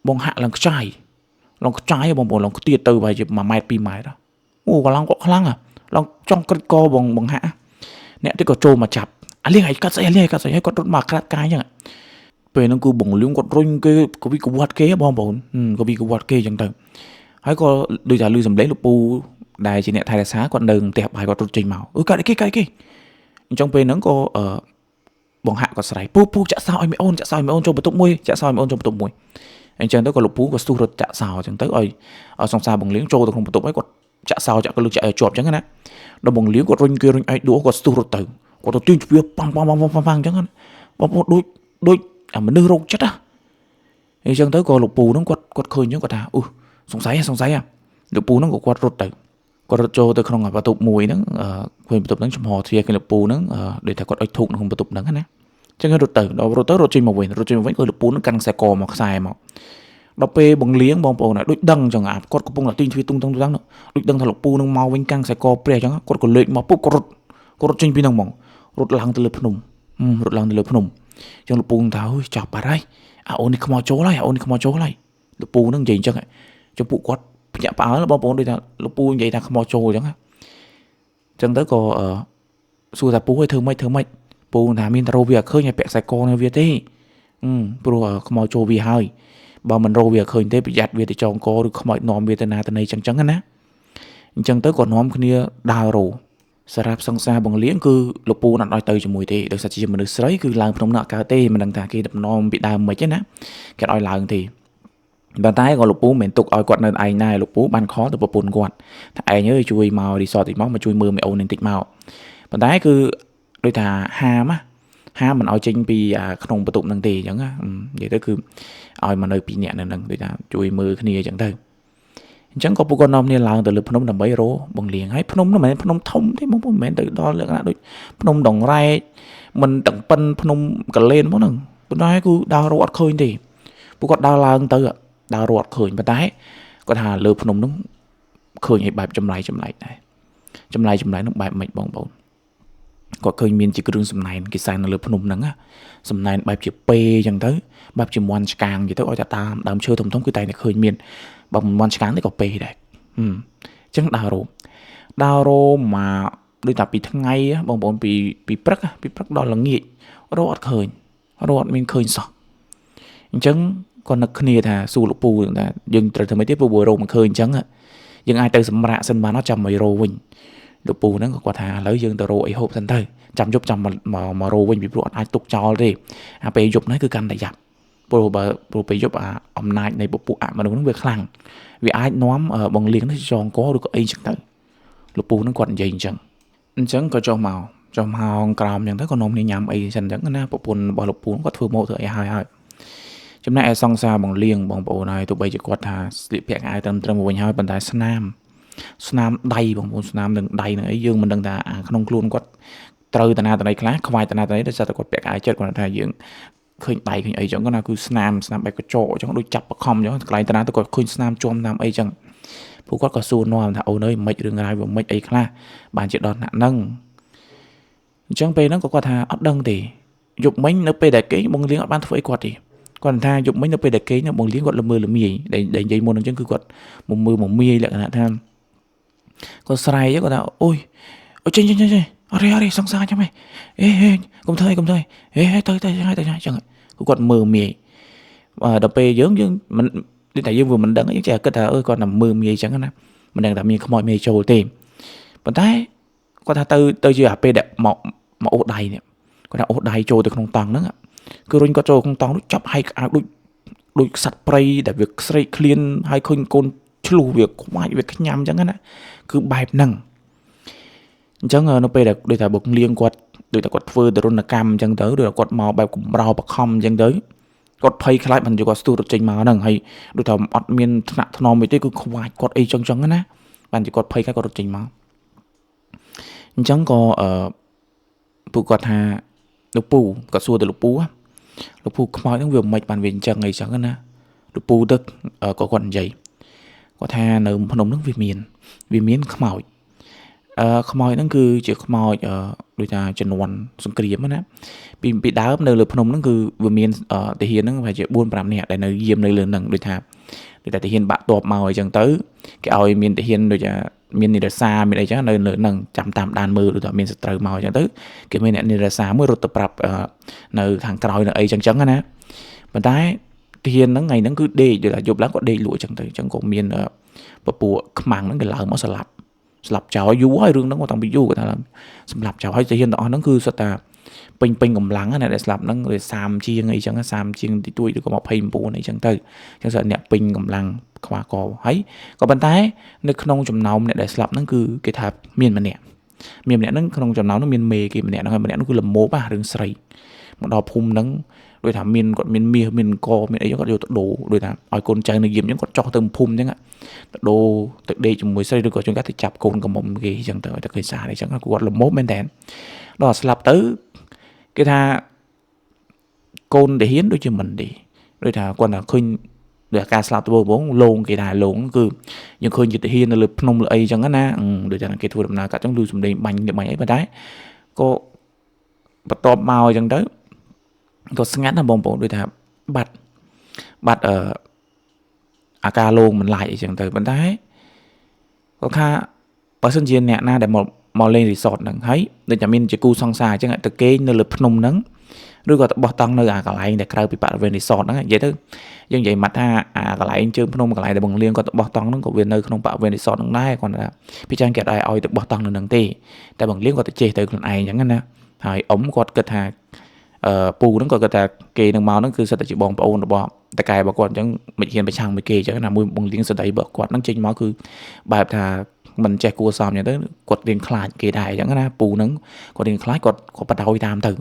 បងហាក់ឡើងខ្ចាយឡើងខ្ចាយបងប្អូនឡើងខ្ទាតទៅប្រហែលជា1ម៉ែត្រ2ម៉ែត្រអូកម្លាំងគាត់ខ្លាំងឡើងចង់ក្រិចកបងបងហាក់អ្នកទីក៏ចូលមកចាប់អាលៀងឲ្យកាត់ស្អីអាលៀងឲ្យកាត់ស្អីឲ្យគាត់រត់មកក្រាតកាយអញ្ចឹងពេលហ្នឹងគឺបងលៀងគាត់រុញគេកវីកវត្តគេបងប្អូនកវីកវត្តគេអញ្ចឹងទៅហើយក៏ដូចថាលឺសំឡេងលោកពូដែលជាអ្នកថែរក្សាគាត់នៅផ្ទះបាយគាត់រត់ចេញមកអឺកាត់គេកាត់គេអញ្ចឹងពេលហ្នឹងក៏បងហាក់គាត់ស្រែកពូពូចាក់សោឲ្យមីអូនចាក់សោឲ្យមីអូនចូលបន្ទប់មួយចាក់សោឲ្យមីអូនចូលបន្ទប់មួយអញ្ចឹងទៅក៏លោកពូក៏ស្ទុះរត់ចាក់សោអញ្ចឹងទៅឲ្យសង្សារបងលៀងចូលទៅក្នុងបន្ទប់ហើយគាត់ចាក់សោចាក់ក៏លើកចាក់ឲ្យជាប់អញ្ចឹងណាដល់បងលៀងគាត់រុញគេរុញឯងដួគាត់ស្ទុះរត់ទៅគាត់ទៅទាញជ្វាប៉ាំងប៉ាំងប៉ាំងប៉ាំងអញ្ចឹងណាបងប្អូនដូចដូចអាមនុស្សរោគចិត្តណាអញ្ចឹងទៅក៏លោកពូហ្នឹងគាត់គាត់ឃើញអញ្ចឹងគាត់ថាអូសង្ស័យសង្ស័យលោកពូហ្នឹងក៏គាត់រត់ទៅគាត់រត់ចូលទៅក្នុងបន្ទប់មួយហ្នឹងឃើញបន្ទប់ហ្នឹងចំហទ្វារឃើញលោកពូហ្នឹងដូចថាគាត់អុជធូបក្នុងបន្ទប់ហ្នឹងណាអញ្ចឹងរត់ទៅដល់រត់ទៅរត់ចេញមកវិញរត់ចេញមកវិញក៏លោកពូហ្នឹងកាន់ខ្សែកមកខ្សែមក ដល់ពេលបង្លៀងបងប្អូនដូចដឹងអញ្ចឹងអាគាត់កំពុងតែទាញទ្វារទុងទុងទុងដូចដឹងថាលោកពូនឹងមកវិញកាំងខ្សែកព្រះអញ្ចឹងគាត់ក៏លេចមកពុបគាត់រត់គាត់រត់ចេញពីហ្នឹងហ្មងរត់ឡើងទៅលើភ្នំរត់ឡើងទៅលើភ្នំអញ្ចឹងលោកពូថាអូយចាប់បាត់ហើយអាអូននេះខ្មោចចូលហើយអាអូននេះខ្មោចចូលហើយលោកពូនឹងនិយាយអញ្ចឹងចំពួកគាត់ភ្ញាក់ផ្អើលបងប្អូនដូចថាលោកពូនិយាយថាខ្មោចចូលអញ្ចឹងអញ្ចឹងទៅក៏សួរថាពូឲ្យធ្វើម៉េចធ្វើម៉េចពូថាមានតែរោវាអត់ឃើញឲ្យពាក់ខ្សែកនៅវាទេព្រោះខ្មោចចូលវាហើយបើមិនរោវាឃើញទេប្រយ័ត្នវាទៅចងកឬខ្មោចនាំវាទៅណាទៅណីចឹងចឹងណាអញ្ចឹងទៅក៏នាំគ្នាដើររោសម្រាប់សង្សារបងលៀងគឺលោកពូអត់ឲ្យទៅជាមួយទេដោយសារជាមនុស្សស្រីគឺឡើងភ្នំនោះអត់កើតទេមិនដឹងថាគេតំណមពីដើមមិនទេណាគេអត់ឲ្យឡើងទេប៉ុន្តែក៏លោកពូមិនទុកឲ្យគាត់នៅឯងដែរលោកពូបានខលទៅប្រពន្ធគាត់ថាឯងអើយជួយមករីសតតិចមកមកជួយមើលមីអូននេះតិចមកប៉ុន្តែគឺដូចថាហាមហាមមិនឲ្យចេញពីក្នុងបន្ទប់ហ្នឹងទេអញ្ចឹងណានិយាយទៅគឺឲ្យមកនៅពីរនាក់នៅហ្នឹងដូចថាជួយមើលគ្នាអញ្ចឹងទៅអញ្ចឹងក៏ពួកគាត់នាំគ្នាឡើងទៅលើភ្នំដើម្បីរកបងលៀងហើយភ្នំនោះមិនមែនភ្នំធំទេបងប្អូនមិនមែនទៅដល់លក្ខណៈដូចភ្នំដងរែកមិនទាំងប៉ិនភ្នំកលែនមកហ្នឹងប៉ុន្តែគឺដើររកអត់ឃើញទេពួកគាត់ដើរឡើងទៅដើររកអត់ឃើញប៉ុន្តែគាត់ថាលើភ្នំនោះឃើញឲ្យបែបចម្លែកចម្លែកដែរចម្លែកចម្លែកនោះបែបម៉េចបងប្អូនគាត់ឃើញមានជាគ្រឿងសំណែនគេសែននៅលើភ្នំហ្នឹងណាសំណែនបែបជាពេអញ្ចឹងទៅបែបជាមន់ឆ្កាងនិយាយទៅឲ្យតែតាមដើមឈើធំៗគឺតែឃើញមានបើមិនមន់ឆ្កាងទេក៏ពេដែរអញ្ចឹងដើររោដើររោមកដូចតែពីថ្ងៃបងប្អូនពីព្រឹកពីព្រឹកដល់ល្ងាចរកអត់ឃើញរកអត់មានឃើញសោះអញ្ចឹងគាត់នឹកគ្នាថាសួរលោកពូថាយើងត្រូវធ្វើម៉េចទេពូរកមិនឃើញអញ្ចឹងយើងអាចទៅសម្រាកសិនបានអត់ចាំមករោវិញលោកពូហ្នឹងក៏គាត់ថាឥឡូវយើងទៅរកអីហូបសិនទៅចាំយប់ចាំមករោវិញពីព្រោះអត់អាចទុកចោលទេអាពេលយប់ហ្នឹងគឺកាន់តែយ៉ាប់ព្រោះបើព្រោះពេលយប់អាអំណាចនៃពពួកអមនុស្សហ្នឹងវាខ្លាំងវាអាចនាំបងលៀងនេះចងកឬក៏អីចឹងទៅលោកពូហ្នឹងគាត់និយាយអញ្ចឹងអញ្ចឹងក៏ចុះមកចុះមកក្រោមអញ្ចឹងទៅក៏នាំគ្នាញ៉ាំអីសិនអញ្ចឹងណាប្រពន្ធរបស់លោកពូគាត់ធ្វើមកធ្វើអីហើយហើយចំណែកឯសង្សារបងលៀងបងប្អូនហើយទោះបីជាគាត់ថាស្លៀកពាក់អាវត្រឹមត្រូវមកវិញហើយប៉ុន្តែស្នាមស្នាមដៃបងប្អូនស្នាមនឹងដៃនឹងអីយើងមិនដឹងថាអាក្នុងខ្លួនគាត់ត្រូវតាណាតណីខ្លះខ្វាយតាណាតណីដោយសារតែគាត់ពាក់អាវចិត្តគាត់ថាយើងឃើញដៃឃើញអីចឹងគាត់ណាគឺស្នាមស្នាមបែបកញ្ចក់ចឹងដូចចាប់បខំចឹងកន្លែងតាណាទៅគាត់ឃើញស្នាមជាំតាមអីចឹងពួកគាត់ក៏សួរនាំថាអូនអើយមិនរឿងរ៉ាវវាមិនអីខ្លះបានជាដល់ថ្នាក់ហ្នឹងអញ្ចឹងពេលហ្នឹងក៏គាត់ថាអត់ដឹងទេយប់មិញនៅពេលដែលគេបងលៀងអត់បានធ្វើអីគាត់ទេគាត់ថាយប់មិញនៅពេលដែលគេបងលៀងគាត់ល្មើល្មាយដែលនិយាយមុនអញ្ចឹងគឺគាត់មកមើលមកមាយលក្ខណៈថាគាត់ស្រែកគាត់ថាអូយអូចេញចេញចេញអរេអរេសង្សារចាំហីអេហេកុំធ្វើអីកុំធ្វើអីហេទៅទៅទៅទៅអញ្ចឹងគឺគាត់មើលមាយដល់ពេលយើងយើងមិនដូចតែយើងវាមិនដឹងយើងចេះគិតថាអើគាត់តែមើលមាយអញ្ចឹងណាមិនដឹងថាមានខ្មោចមាយចូលទេប៉ុន្តែគាត់ថាទៅទៅជាអាពេលដែលមកមកអូសដៃនេះគាត់ថាអូសដៃចូលទៅក្នុងតង់ហ្នឹងគឺរុញគាត់ចូលក្នុងតង់នោះចាប់ហែកអាវដូចដូចសត្វព្រៃដែលវាស្រេកឃ្លានហើយឃើញកូនឆ្លុះវាខ្វាច់វាខ្ញាំអញ្ចឹងណាគឺបែបហ្នឹងអញ្ចឹងនៅពេលដែលដូចថាបុកលៀងគាត់ដូចតែគាត់ធ្វើទរណកម្មអញ្ចឹងទៅឬគាត់មកបែបកំរោបខំអញ្ចឹងទៅគាត់ភ័យខ្លាចបានគាត់ស្ទុះរត់ចេញមកហ្នឹងហើយដូចថាអត់មានថ្នាក់ថ្នមអីទេគឺខ្វាចគាត់អីចឹងចឹងណាបានជាគាត់ភ័យខ្លាចគាត់រត់ចេញមកអញ្ចឹងក៏ពួកគាត់ថាលោកពូគាត់សួរទៅលោកពូលោកពូខ្មោចហ្នឹងវាមិនបានវាអញ្ចឹងអីចឹងណាលោកពូទៅក៏គាត់និយាយគាត់ថានៅភ្នំហ្នឹងវាមានខ្មោចខ្មោចហ្នឹងគឺជាខ្មោចដូចថាជំនាន់សង្គ្រាមណាពីដើមនៅលើភ្នំហ្នឹងគឺវាមានទាហានហ្នឹងប្រហែលជា4 5នាក់ដែលនៅយាមនៅលើហ្នឹងដូចថាទាហានបាក់តបមកអីចឹងទៅគេឲ្យមានទាហានដូចថាមាននិរសាមានអីចឹងនៅលើហ្នឹងចាំតាមដានមើលដូចថាមានសត្រូវមកអញ្ចឹងទៅគេមានអ្នកនិរសាមួយរត់ទៅប្រាប់នៅខាងក្រោយនៅអីចឹងចឹងណាប៉ុន្តែទាហានហ្នឹងថ្ងៃហ្នឹងគឺដេកដូចថាយប់ឡើងគាត់ដេកលក់ចឹងទៅអញ្ចឹងក៏មានពពួកខ្មាំងហ្នឹងគេឡើងមកស្លាប់ចោលយូរហើយរឿងហ្នឹងគាត់តាំងពីយូរគាត់ថាសម្លាប់ចោលហើយទាហានទាំងអស់ហ្នឹងគឺសុទ្ធតែពេញពេញកម្លាំងណាដែលស្លាប់ហ្នឹងវា30ជាងអីចឹង30ជាងតិចតួចឬក៏29អីចឹងទៅអញ្ចឹងសុទ្ធអ្នកពេញកម្លាំងខ្វះកហើយក៏ប៉ុន្តែនៅក្នុងចំណោមអ្នកដែលស្លាប់ហ្នឹងគឺគេថាមានម្នាក់ហ្នឹងក្នុងចំណោមហ្នឹងមានមេគេម្នាក់ហ្នឹងហើយម្នាក់ហ្នឹងគឺល្មោបរឿងស្រីមកដល់ភូមិហ្នឹងដូចថាមានគាត់មានមាសមានកមានអីគាត់យកទៅដូរដូចថាឲ្យកូនចៅនៅយាមអញ្ចឹងគាត់ចោះទៅភូមិអញ្ចឹងទៅដូរទៅដេកជាមួយស្រីឬក៏ជួនកាលទៅចាប់កូនកំមុំគេអញ្ចឹងទៅឲ្យតែឃើញសារអីចឹងគាត់ល្មោបមែនតើដល់ស្លាប់ទៅគេថាកូនទាហានដូចជាមិនទេដូចថាគាត់ថាឃើញ ដោយការស្លាប់ដំបូងលងគេដែរលងគឺយើងឃើញជាទាហាននៅលើភ្នំលើអីចឹងណាដូចតែគេធ្វើដំណើរកាត់ចឹងឮសំឡេងបាញ់បាញ់អីប៉ុន្តែក៏បន្ទាប់មកអញ្ចឹងទៅក៏ស្ងាត់ណាបងប្អូនដូចថាបាត់បាត់អឺអាការលងមិនឡាយអីចឹងទៅប៉ុន្តែគាត់ថាបើសិនជាអ្នកណាដែលមកលេងរីសតហ្នឹងហើយដូចតែមានជាគូសង្សារអញ្ចឹងទៅគេងនៅលើភ្នំហ្នឹងឬក៏ទៅបោះតង់នៅអាកន្លែងដែលក្រៅពីបរិវេណរីសតហ្នឹងនិយាយទៅយើងនិយាយមកថាអាកន្លែងជើងភ្នំកន្លែងដែលបងលៀងគាត់ទៅបោះតង់ហ្នឹងក៏វានៅក្នុងបរិវេណរីសតហ្នឹងដែរគាត់ថាពីច្រើនគេអត់ឲ្យទៅបោះតង់នៅហ្នឹងទេតែបងលៀងគាត់ទៅជិះទៅខ្លួនឯងអញ្ចឹងណាហើយអ៊ំគាត់គិតថាពូហ្នឹងគាត់គិតថាគេនឹងមកហ្នឹងគឺសិតតែជាបងប្អូនរបស់តកែរបស់គាត់អញ្ចឹងមិនហ៊ានប្រឆាំងមួយគេអញ្ចឹងណាមួយបងលៀងសដីរបស់គាត់ហ្នឹងចេញមកគឺបែបថាមិនចេះគួរសមអញ្ចឹងទៅគាត់រៀងខ្លាចគេដែរអញ្ចឹងណាពូហ្នឹងគាត់រៀងខ្លាចគាត់ក៏បដោយតាមទៅ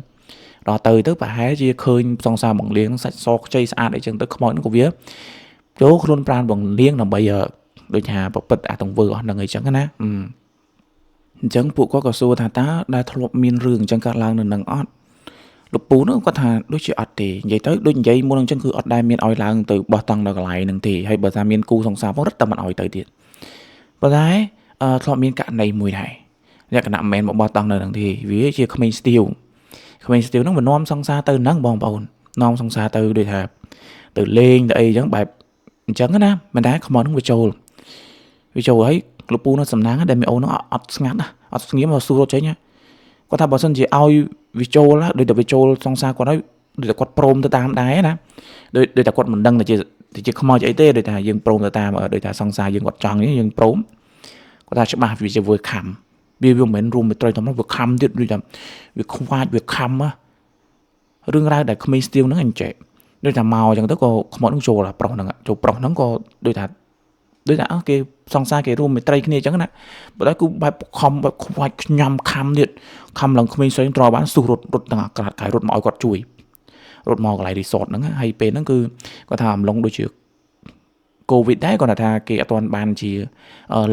ដល់ទៅទៅប្រហែលជាឃើញសង្សារបងលៀងសាច់សខ្ចីស្អាតអីចឹងទៅខ្មោចហ្នឹងក៏វាចូលខ្លួនប្រានបងលៀងដើម្បីដូចថាប្រព្រឹត្តអាទង្វើអស់ហ្នឹងអីចឹងណាអញ្ចឹងពួកគាត់ក៏សួរថាតើដែលធ្លាប់មានរឿងអញ្ចឹងកើតឡើងនៅនឹងអត់លោកពូនោះគាត់ថាដូចជាអត់ទេនិយាយទៅដូចនិយាយមុនអញ្ចឹងគឺអត់ដែលមានឲ្យឡើងទៅបោះតង់នៅកន្លែងហ្នឹងទេហើយបើថាមានគូសង្សារផងរត់តែមិនឲ្យទៅទៀតប៉ុន្តែធ្លាប់មានករណីមួយដែរលក្ខណៈមិនមែនមកបោះតង់នៅហ្នឹងទេវាជាក្មេងស្ទាវក្មេងស្ទាវហ្នឹងវានាំសង្សារទៅហ្នឹងបងប្អូននាំសង្សារទៅដូចថាទៅលេងទៅអីអញ្ចឹងបែបអញ្ចឹងណាមិនដែរខ្មោចហ្នឹងវាចូលហើយលោកពូនៅសំណាងដែលមីអូនហ្នឹងអត់ស្ងាត់ណាអត់ស្ងៀមមកសួររត់ចេញគាត់ថាបើសិនជាឲ្យវាចូលដូចតែវាចូលសង្សារគាត់ហើយដូចតែគាត់ព្រមទៅតាមដែរណាដូចតែគាត់មិនដឹងថាជាខ្មោចអីទេដូចថាយើងព្រមទៅតាមដូចថាសង្សារយើងគាត់ចង់យើងព្រមគាត់ថាច្បាស់វាជាវើខំវាមិនមែនរួមមេត្រីធម្មតាវាខំទៀតដូចថាវាខ្វាចវាខំរឿងរ៉ាវដែលក្មេងស្ទាវហ្នឹងអញ្ចេះដូចថាមកអញ្ចឹងទៅក៏ខ្មោចហ្នឹងចូលអាប្រុសហ្នឹងចូលប្រុសហ្នឹងក៏ដូចថាគេសង្សារគេរួមមេត្រីគ្នាអញ្ចឹងណាបើតែគឺបែបខំបែបខ្វាច់ខ្ញាំខំទៀតខំឡើងក្មេងស្រីត្របានស៊ុះរត់ទាំងអាក្រាតកាយរត់មកឲ្យគាត់ជួយរត់មកកន្លែងរីសតហ្នឹងហើយពេលហ្នឹងគឺគាត់ថាអំឡុងដូចជាកូវីដដែរគាត់ថាគេអត់ទាន់បានជា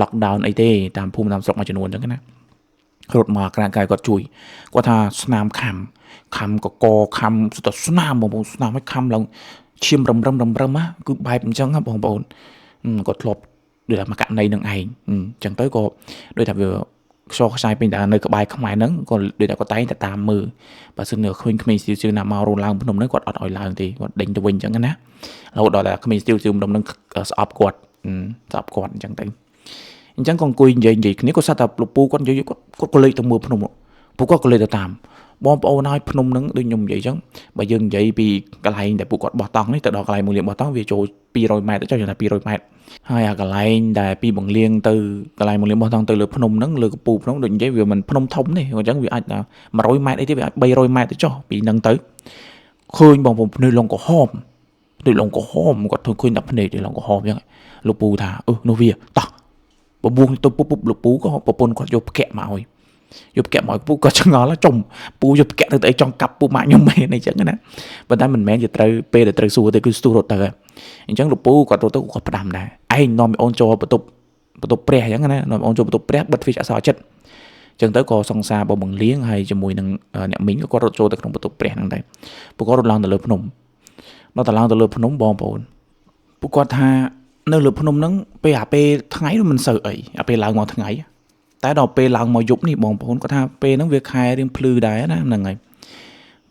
lockdown អីទេតាមភូមិតាមស្រុកមួយចំនួនអញ្ចឹងណារត់មកក្រាតកាយគាត់ជួយគាត់ថាស្នាមខំខំកកខំសុទ្ធតែស្នាមបងប្អូនស្នាមឲ្យខំឡើងឈាមរឹមណាគឺបែបអញ្ចឹងណាបងប្អូនគាត់ធ្លាប់ដូចថាមកករណីនឹងឯងអញ្ចឹងទៅក៏ដូចថាវាខ្សោះខ្សែពេញតែនៅក្បែរខ្មែរហ្នឹងក៏ដូចថាគាត់តែងតែតាមមើលបើសិនជាឃើញក្មេងស្ទាវស្ទាវណាមករឡើងភ្នំហ្នឹងគាត់អត់ឲ្យឡើងទេគាត់ដេញទៅវិញអញ្ចឹងណារហូតដល់តែក្មេងស្ទាវស្ទាវម្ដុំហ្នឹងស្អប់គាត់អញ្ចឹងទៅអញ្ចឹងក៏អង្គុយនិយាយគ្នាគាត់សត្វតែលោកពូគាត់និយាយគាត់ក៏លេចទៅមើលភ្នំពួកគាត់ក៏លេចទៅតាមបងប្អូនហើយភ្នំហ្នឹងដូចខ្ញុំនិយាយអញ្ចឹងបើយើងនិយាយពីកន្លែងដែលពួកគាត់បោះតង់នេះទៅដល់កន្លែងបង្លៀងបោះតង់វាចូល200ម៉ែត្រទៅចុះយ៉ាងថា200ម៉ែត្រហើយអាកន្លែងដែលពីបង្លៀងទៅកន្លែងបង្លៀងបោះតង់ទៅលើភ្នំហ្នឹងលើកំពូលភ្នំដូចនិយាយវាមិនភ្នំធំទេអញ្ចឹងវាអាច100ម៉ែត្រអីទេវាអាច300ម៉ែត្រទៅចុះពីហ្នឹងទៅឃើញបងប្អូនភ្នែកលងក្រហមដូចលងក្រហមគាត់ធ្វើឃើញតែភ្នែកលងក្រហមអញ្ចឹងលោកពូថានោះវាតោះបបួងទៅពុបលោកពូក៏ប្រពន្ធគាត់យកផ្កាក់មកឲ្យយកផ្កាក់មកឲ្យពូក៏ឆ្ងល់ចំពូយកផ្កាក់ទៅអីចង់កាប់ពូម៉ាក់ខ្ញុំមែនអីចឹងណាប៉ុន្តែមិនមែនជាត្រូវពេលដែលត្រូវសួរទេគឺស្ទុះរត់ទៅអញ្ចឹងលោកពូគាត់រត់ទៅគាត់ផ្ដាំដែរឯងនាំអូនចូលបន្ទប់ព្រះអញ្ចឹងណានាំអូនចូលបន្ទប់ព្រះបិទទ្វារអសរចិត្តអញ្ចឹងទៅក៏សង្សារបងបង្លៀងហើយជាមួយនឹងអ្នកមីងក៏គាត់រត់ចូលទៅក្នុងបន្ទប់ព្រះហ្នឹងដែរពួកគាត់រត់ឡើងទៅលើភ្នំដល់ទៅឡើងទៅលើភ្នំបងប្អូនពួកគាត់ថានៅលើភ្នំហ្នឹងពេលអាពេលថ្ងៃនោះមិនសូវអីអាពេលឡើងមកថ្ងៃតែដល់ពេលឡើងមកយប់នេះបងប្អូនគាត់ថាពេលហ្នឹងវាខែរៀងភ្លឺដែរណាហ្នឹងហើយ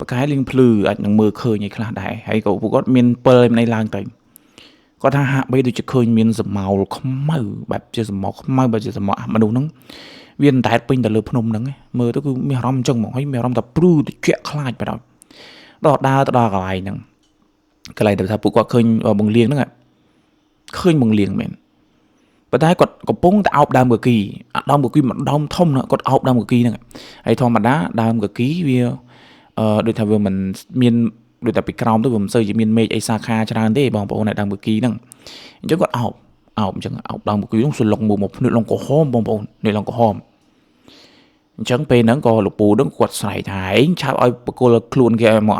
បកែរៀងភ្លឺអាចនឹងមើលឃើញឯខ្លះដែរហើយក៏ពួកគាត់មានពិលឯនេះឡើងទៅគាត់ថាហាក់បីដូចជាឃើញមានសមោលខ្មៅបែបជាសមោលខ្មៅបែបជាសមោលមនុស្សហ្នឹងវាអណ្ដែតពេញទៅលើភ្នំហ្នឹងមើលទៅគឺមានអារម្មណ៍អញ្ចឹងហ្មងហើយមានអារម្មណ៍ថាព្រឺត្រជាក់ខ្លាចបែបដល់ដើរទៅដល់កន្លែងហ្នឹងកន្លែងដែលថាពួកគាត់ឃើញបង្លៀងហ្នឹងឃើញបង្លៀងមែនប៉ុន្តែគាត់កំពុងតែអោបដើមកគីដើមកគីមួយដើមធំណាគាត់អោបដើមកគីហ្នឹងហើយធម្មតាដើមកគីវាដូចថាវាមិនមានដូចតែពីក្រោមទៅវាមិនសូវជាមានមេឃអីសាខាច្រើនទេបងប្អូនដើមកគីហ្នឹងអញ្ចឹងគាត់អោបអញ្ចឹងអោបដើមកគីហ្នឹងសន្លឹងមកភ្នែកលងក្រហមបងប្អូនភ្នែកលងក្រហមអញ្ចឹងពេលហ្នឹងក៏លោកពូហ្នឹងគាត់ស្រែកថាឯងឆាប់ឲ្យបកគលខ្លួនគេឲ្យមក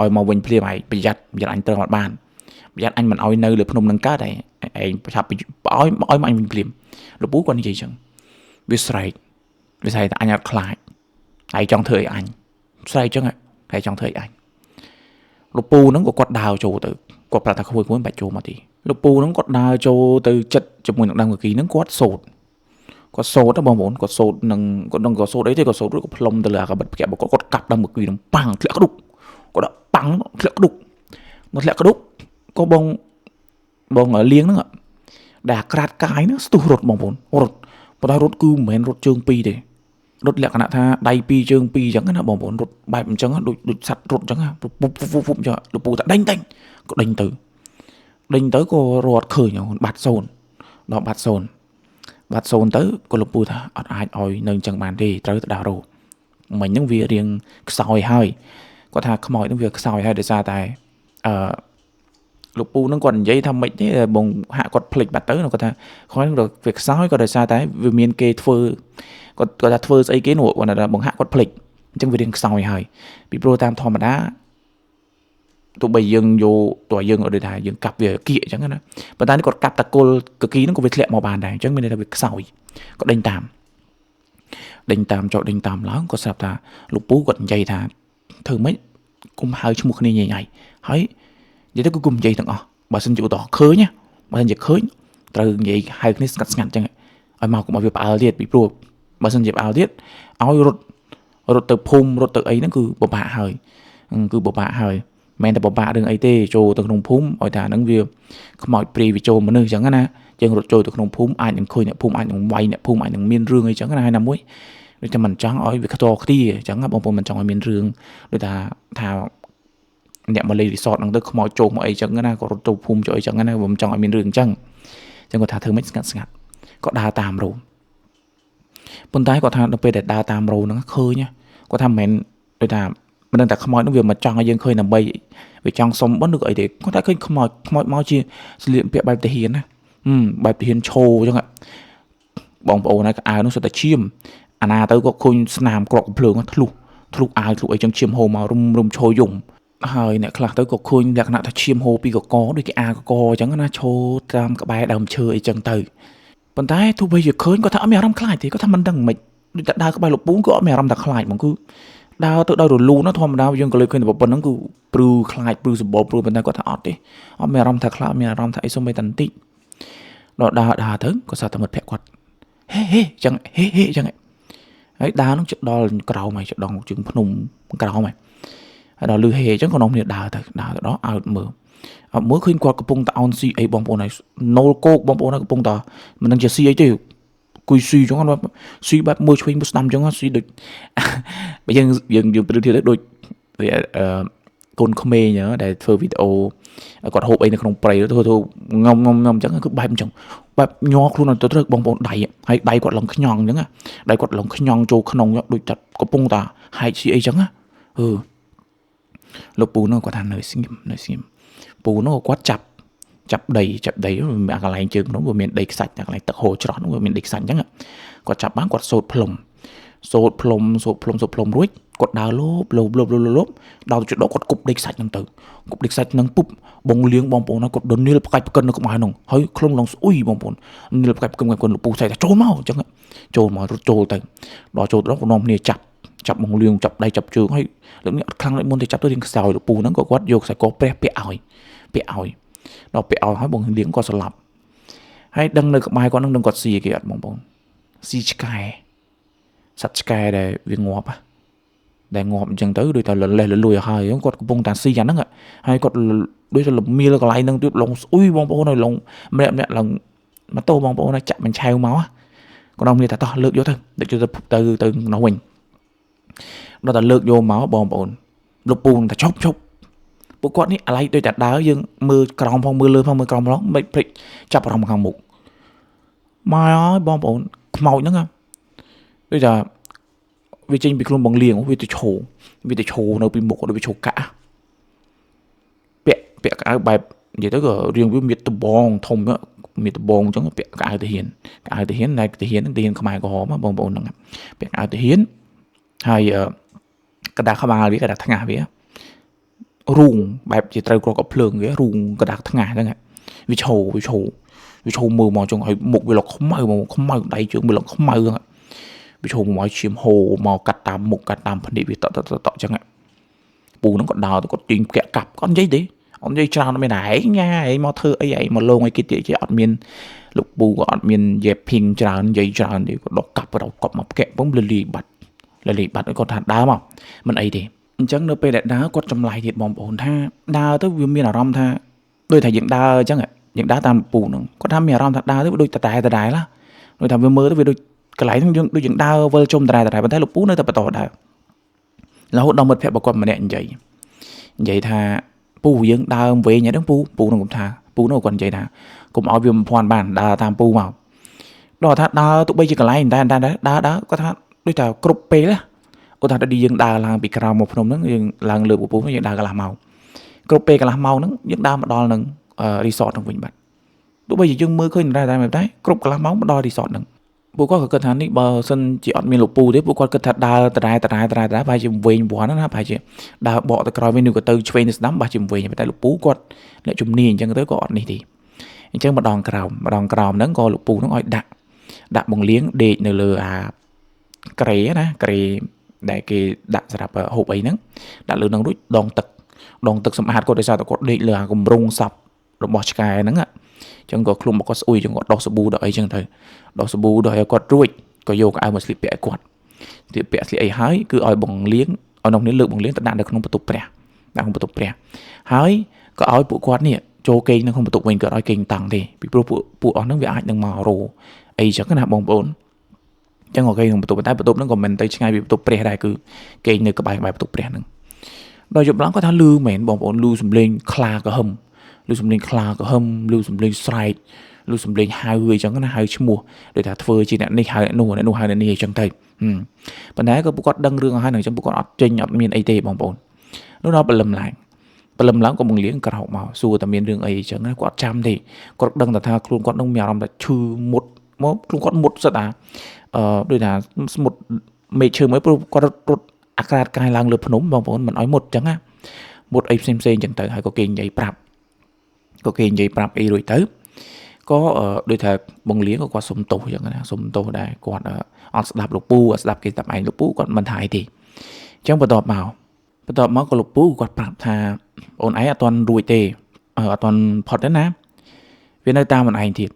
ឲ្យមកវិញភ្លាមឯងប្រយ័ត្នអញត្រឹមអត់បានប្រយ័ត្នអញមិនឲ្យនៅលើភ្នំនឹងកើតឯងឆាប់ឲ្យមកអញវិញភ្លាមលោកពូគាត់និយាយចឹងវាស្រែកថាអញអត់ខ្លាចឯងចង់ធ្វើអីអញស្រែកចឹងឯងចង់ធ្វើអីអញលោកពូហ្នឹងក៏គាត់ដើរចូលទៅគាត់ប្រាប់ថាក្មួយៗមិនបាច់ចូលមកទេ លោកពូហ្នឹងគាត់ដើរចូលទៅចិត្តជាមួយនឹងដើមកគីហ្នឹងគាត់សូត្រគាត់សូត្របងប្អូនគាត់សូត្រនឹងគាត់នឹងក៏សូត្រអីទេគាត់សូត្ររួចក៏ផ្លុំទៅលើអាកបិតផ្កាក់គាត់គាត់កាប់ដើមកគីហ្នឹងប៉ាំងធ្លាក់ក្ដុកគាត់ដាក់ប៉ាំងធ្លាក់ក្ដុកមកធ្លាក់ក្ដុកក៏បងបងលៀងហ្នឹងដែលអាក្រាតកាយហ្នឹងស្ទុះរត់បងប្អូនរត់ប៉ុន្តែរត់គឺមិនមែនរត់ជើងពីរទេរត់លក្ខណៈថាដៃពីរជើងពីរអញ្ចឹងណាបងប្អូនរត់បែបអញ្ចឹងដូចដូចសត្វរត់អញ្ចឹងពុបពុបពុបអញ្ចឹងលោកពូថាដេញដេញក៏ដេញទៅដេញទៅក៏រត់ឃើញបាត់សូនដល់បាត់សូនបាត់សូនទៅក៏លោកពូថាអត់អាចឲ្យនៅអញ្ចឹងបានទេត្រូវទៅដើររកមិញហ្នឹងវារៀងខ្សោយហើយគាត់ថាខ្មោចហ្នឹងវាខ្សោយហើយដោយសារតែអឺលោកពូហ្នឹងគាត់និយាយថាម៉េចទេបងហាក់គាត់ភ្លេចបាត់ទៅគាត់ថាខ្មោចហ្នឹងវាខ្សោយក៏ដោយសារតែវាមានគេធ្វើគាត់គាត់ថាធ្វើស្អីគេនោះគាត់ថាបងហាក់គាត់ភ្លេចអញ្ចឹងវារៀងខ្សោយហើយពីព្រោះតាមធម្មតាទោះបីយើងយកតើយើងដូចថាយើងកាប់វាគៀកអញ្ចឹងណាប៉ុន្តែនេះគាត់កាប់តកុលកគីហ្នឹងក៏វាធ្លាក់មកបានដែរអញ្ចឹងមានន័យថាវាខ្សោយគាត់ដេញតាមដេញតាមចុះដេញតាមឡើងគាត់ស្រាប់ថាលោកពូគាត់និយាយថាធ្វើម៉េចគុំហៅឈ្មោះគ្នាញ៉ៃញ៉ៃហើយនិយាយទៅគឺគុំនិយាយទាំងអស់បើសិនជាឧទាហរណ៍ឃើញណាបើសិនជាឃើញត្រូវនិយាយហៅគ្នាស្ងាត់ស្ងាត់អញ្ចឹងឲ្យមកកុំឲ្យវាផ្អើលទៀតពីព្រោះបើសិនជាផ្អើលទៀតឲ្យរត់រត់ទៅភូមិរត់ទៅអីហ្នឹងគឺពិបាកហើយគឺពិបាកហើយមិនតែពិបាករឿងអីទេចូលទៅក្នុងភូមិឲ្យថាហ្នឹងវាខ្មោចព្រាយវាចូលមនុស្សអញ្ចឹងណាយើងរត់ចូលទៅក្នុងភូមិអាចនឹងឃើញអ្នកភូមិអាចនឹងវាយអ្នកភូមិអាចនឹងមានរឿងអីចឹងណាហើយណាមួយដូចតែមិនចង់ឲ្យវាខ្ទរខ្ទាអញ្ចឹងបងប្អូនមិនចង់ឲ្យមានរឿងដូចថាថាអ្នកមកលេងរីសតហ្នឹងទៅខ្មោចចូលមកអីចឹងណាក៏រត់ទៅភូមិចូលអីចឹងណាមិនចង់ឲ្យមានរឿងអញ្ចឹងអញ្ចឹងគាត់ថាធ្វើម៉េចស្ងាត់ស្ងាត់ក៏ដើរតាមរោប៉ុន្តែគាត់ថាដល់ពេលដែលដើរតាមរោហ្នឹងឃើញគាត់ថាមិនមែនដូចថាមិនដឹងតែខ្មោចនោះវាមកចង់ឲ្យយើងឃើញដើម្បីវាចង់សុំបុណ្យឬក៏អីទេគាត់ថាឃើញខ្មោចខ្មោចមកជាស្លៀកពាក់បែបទាហានណាបែបទាហានឈោអញ្ចឹងបងប្អូនហើយកៅនោះសុទ្ធតែឈាមអាណាទៅក៏ឃើញស្នាមក្រកភ្លើងធ្លុះធ្លុះអាវធ្លុះអីចឹងឈាមហូរមករំរំឈោយំហើយអ្នកខ្លះទៅក៏ឃើញលក្ខណៈថាឈាមហូរពីកកដូចគេអាកកអញ្ចឹងណាឈោតាមក្បែរដើមឈើអីចឹងទៅប៉ុន្តែទោះបីជាឃើញគាត់ថាអត់មានអារម្មណ៍ខ្លាចទេគាត់ថាមិនដឹងមិនដូចតែដើរក្បែរលោកពូក៏អត់មានអារម្មណ៍ថាខ្លាចហ្មងគឺដើរទៅដោយរលូនណាធម្មតាយើងក៏លើឃើញតែប៉ុណ្្នឹងគឺព្រឺខ្លាចព្រឺសម្បល់ព្រឺប៉ុន្តែគាត់ថាអត់ទេអត់មានអារម្មណ៍ថាខ្លាចអត់មានអារម្មណ៍ថាអីសូម្បីតែបន្តិចដល់ដើរដើរទៅក៏សាតែមិត្តភក្តិគាត់ហេហេចឹងហេហេចឹងហើយដើរនោះជិតដល់ក្រោមហើយជិតដល់ជើងភ្នំក្រោមហើយហើយដល់លឺហេចឹងក៏នាំគ្នាដើរទៅដើរទៅដល់អើតមើលអត់មើលឃើញគាត់កំពុងតែអោនស៊ីអីបងប្អូនហើយណូលគោកបងប្អូនហើយកំពុងតែមិនដឹងជាស៊ីអីទេគួយស៊ីចឹងស៊ីបែបមើលឆ្វេងមើលស្ដាំចឹងស៊ីដូចបើយើងយើងយើងប្រៀបធៀបទៅដូចវាអឺកូនក្មេងដែលធ្វើវីដេអូគាត់ហូបអីនៅក្នុងព្រៃធ្វើធ្វើងំងំងំចឹងគឺបែបអញ្ចឹងបែបញ័រខ្លួនទៅត្រូវបងប្អូនដៃហើយដៃគាត់ឡើងខ្ញង់អញ្ចឹងដៃគាត់ឡើងខ្ញង់ចូលក្នុងដូចតែកំពុងតែហែកស៊ីអីចឹងណាអឺលោកពូនោះគាត់ថានៅស្ងៀមនៅស្ងៀមពូនោះគាត់ចាប់ចាប់ដីចាប់ដីអាកន្លែងជើងនោះវាមានដីខ្សាច់អាកន្លែងទឹកហូរច្រោះនោះវាមានដីខ្សាច់អញ្ចឹងគាត់ចាប់បានគាត់សូត្រផ្លុំសូត្រផ្លុំសូត្រផ្លុំសូត្រផ្លុំរួចគាត់ដើរលោបលោបលោបលោបលោបដល់ទៅដល់គាត់គប់ដីខ្សាច់ហ្នឹងទៅគប់ដីខ្សាច់ហ្នឹងពុបបងលៀងបងប្អូនហ្នឹងគាត់ដនាលផ្កាច់ផ្កិននៅក្បែរហ្នឹងហើយខ្លួនឡងស្អុយបងប្អូននាលផ្កាច់ផ្កិនគាត់លោកពូស្អីថាចូលមកអញ្ចឹងចូលមករត់ចូលទៅដល់ចូលទៅដល់គាត់នាំគ្នាចាប់ចាប់បងលៀងចាប់ដៃចាប់ជើងហើយលើកនេះអត់ខ្លាំងដូចមុនទេចាប់ទៅរៀងខ្សោយលោកពូហ្នឹងក៏គាត់យកខ្សែកព្រះពាក់ឲ្យពាក់ឲ្យដល់ពាក់ឲ្យហើយបងលៀងគាត់ស្លាប់ហើយដឹងនៅក្បែរគាត់នឹងដឹងគាត់ស៊ីគេអត់បងប្អូនស៊ីឆ្កែសត្វឆ្កែដែលវាងាប់ដែលងាប់អញ្ចឹងទៅដូចតែលលេះលលួយហើយគាត់កំពុងតែស៊ីអាហ្នឹងហើយគាត់ដូចតែលមៀលកន្លែងហ្នឹងទៀតឡងស្អុយបងប្អូនហើយឡងម្នាក់ម្នាក់ឡើងម៉ូតូបងប្អូនហើយចាក់បញ្ឆៅមកគាត់នាំគ្នាថាតោះលើកយកទៅលើកយកទៅទៅទៅនោះវិញដល់តែលើកយកមកបងប្អូនលោកពូថាឈប់ឈប់ពួកគាត់នេះអាឡ័យដូចតែដើរយើងមើលក្រោមផងមើលលើផងមើលក្រោមផងមិនភ្លេចចាប់អារម្មណ៍ខាងមុខម៉ែអើយបងប្អូនខ្មោចហ្នឹងដូចថាវាចេញពីខ្លួនបងលៀងវាទៅឈោវាទៅឈោនៅពីមុខដូចវាឈោកាក់ពាក់ពាក់កៅបែបនិយាយទៅក៏រៀងវាមានដបងធំមានដបងអញ្ចឹងពាក់កៅទាហានកៅទាហានតែទាហានទាហានខ្មែរក្រហមបងប្អូនហ្នឹងពាក់កៅទាហានហើយកដាក្បាលវាកដាថ្ងាសវារូងបែបជាត្រូវក្រកភ្លើងវារូងកដាថ្ងាសហ្នឹងវាឈោវាឈោវាឈោមើលមកចង់ឲ្យមុខវាលខ្មៅមកខ្មៅដៃជើងវាលខ្មៅហ្នឹងវាឈោមកឈាមហូរមកកាត់តាមមុខកាត់តាមភ្នែកវាតតតតអញ្ចឹងពូហ្នឹងក៏ដើរទៅគាត់ទាញផ្កាក់កាប់គាត់និយាយទេ អត់និយាយច្រើនអត់មានឯងញ៉ាឯងមកធ្វើអីឯងមកលងអីគេទៀតជាអត់មានលោកពូក៏អត់មានយេភីងច្រើននិយាយច្រើនទេក៏ដកកាប់ដកកប់មកផ្កាក់ពុំលលីបាត់លលីបាត់គាត់ថាដើរមកមិនអីទេអញ្ចឹងនៅពេលដែលដើរគាត់ចម្លែកទៀតបងប្អូនថាដើរទៅវាមានអារម្មណ៍ថាដូចថាយើងដើរអញ្ចឹងយើងដើរតាមពូហ្នឹងគាត់ថាមានអារម្មណ៍ថាដើរទៅវាដូចតតែដដែលណាដូចថាវាមើលទៅវាដូចកន្លែងហ្នឹងយើងដូចយើងដើរវិលជុំដដែលដដែលប៉ុន្តែលោកពូនៅតែបន្តដើររហូតដល់មិត្តភក្តិរបស់គាត់ម្នាក់និយាយថាពូយើងដើរវែងហ្នឹងពូពូនឹងខ្ញុំថាពូនោះគាត់និយាយថាកុំឲ្យវាបំភាន់បានដើរតាមពូមកដល់ថាដើរទោះបីជាកន្លែងតែដើរដើរគាត់ថាដូចថាគ្រប់ពេលណាឧទាហរណ៍ដូចយើងដើរឡើងពីក្រោមមកភ្នំហ្នឹងយើងឡើងលើពូយើងដើរកន្លះម៉ោងគ្រប់ពេលកន្លះម៉ោងហ្នឹងយើងដើរមកដល់នឹងរីសតហ្នឹងវិញបាត់ទោះបីជាយើងមើលឃើញតែតែគ្រប់កន្លះម៉ោងមកដល់រីសតហ្នឹងពួកគាត់ក៏គិតថានេះបើសិនជាអត់មានលោកពូទេពួកគាត់គិតថាដើរដដែលដដែលដដែលប្រហែលជាវែងវាន់ណាប្រហែលជាដើរបកទៅក្រោយវិញឬក៏ទៅឆ្វេងទៅស្ដាំប្រហែលជាវែងតែលោកពូគាត់អ្នកជំនាញអញ្ចឹងទៅក៏អត់នេះទេអញ្ចឹងម្ដងក្រោមហ្នឹងក៏លោកពូហ្នឹងឲ្យដាក់បង្លៀងដេកនៅលើអាក្រេណាក្រេដែលគេដាក់សម្រាប់ហូបអីហ្នឹងដាក់លើហ្នឹងរួចដងទឹកសម្អាតគាត់ដោយសារតែគាត់ដេកលើអាគម្រងសពរបស់ឆ្កែហ្នឹងអញ្ចឹងក៏ខ្លួនមកគាត់ស្អុយអញ្ចឹងគាត់ដោះសាប៊ូដល់អីចឹងទៅដោះសាប៊ូដល់ឲ្យគាត់រួចក៏យកកៅអៅមកស្លៀកពាក់ឲ្យគាត់ស្លៀកពាក់ស្លៀកអីហើយគឺឲ្យបង្លៀងឲ្យនំនេះលើកបង្លៀងទៅដាក់នៅក្នុងបន្ទប់ព្រះដាក់ក្នុងបន្ទប់ព្រះហើយក៏ឲ្យពួកគាត់នេះចូលគេងនៅក្នុងបន្ទប់វិញក៏ឲ្យគេងតង់ទេពីព្រោះពួកអស់ហ្នឹងវាអាចនឹងមករោអីចឹងណាបងប្អូនអញ្ចឹងក៏គេក្នុងបន្ទប់តែបន្ទប់ហ្នឹងក៏មិនទៅឆ្ងាយពីបន្ទប់ព្រះដែរគឺគេងនៅក្បែរបន្ទប់ព្រះហ្នឹងដល់យប់ឡើងគាត់ថាលឺមែនបងប្អូនលឺសំឡេងខ្លាក្រហឹមលឺសំឡេងខ្លាក្រហឹមលឺសំឡេងស្រែកលឺសំឡេងហៅអីចឹងណាហៅឈ្មោះដូចថាធ្វើជាអ្នកនេះហៅអ្នកនោះអ្នកនោះហៅអ្នកនេះអីចឹងទៅប៉ុន្តែក៏ពួកគាត់ដឹងរឿងហើយហ្នឹងអញ្ចឹងពួកគាត់អត់ចេញអត់មានអីទេបងប្អូននោះដល់ព្រលឹមឡើងក៏បង្លៀងក្រោកមកសួរតែមានរឿងអីអញ្ចឹងណាគាត់ចាំទេគាត់ដឹងតែថាខ្លួនគាត់នឹងមានអារម្មណ៍ថាឈឺមុតមកខ្លួនគាត់មុតសិតអាដូចថាស្មុតមេឃឈើមួយព្រោះគាត់រត់អាក្រាតកាយឡើងលើភ្នំបងប្អូនមិនឲ្យមុតអញ្ចឹងណាមុតអីផ្សេងផ្សេងអញ្ចឹងទៅហើយក៏គេនិយាយប្រាប់អីរួចទៅក៏ដូចថាបង្លៀងក៏គាត់សុំទោសអញ្ចឹងណាសុំទោសដែរគាត់អត់ស្ដាប់លោកពូអត់ស្ដាប់គេស្ដាប់ឯងលោកពូគាត់មិនថាអីទេអញ្ចឹងបន្ទាប់មកក៏លោកពូគាត់ប្រាប់ថាអូនឯងអត់ទាន់រួចទេអត់ទាន់ផុតទេណាវានៅតាមអូនឯងទៀត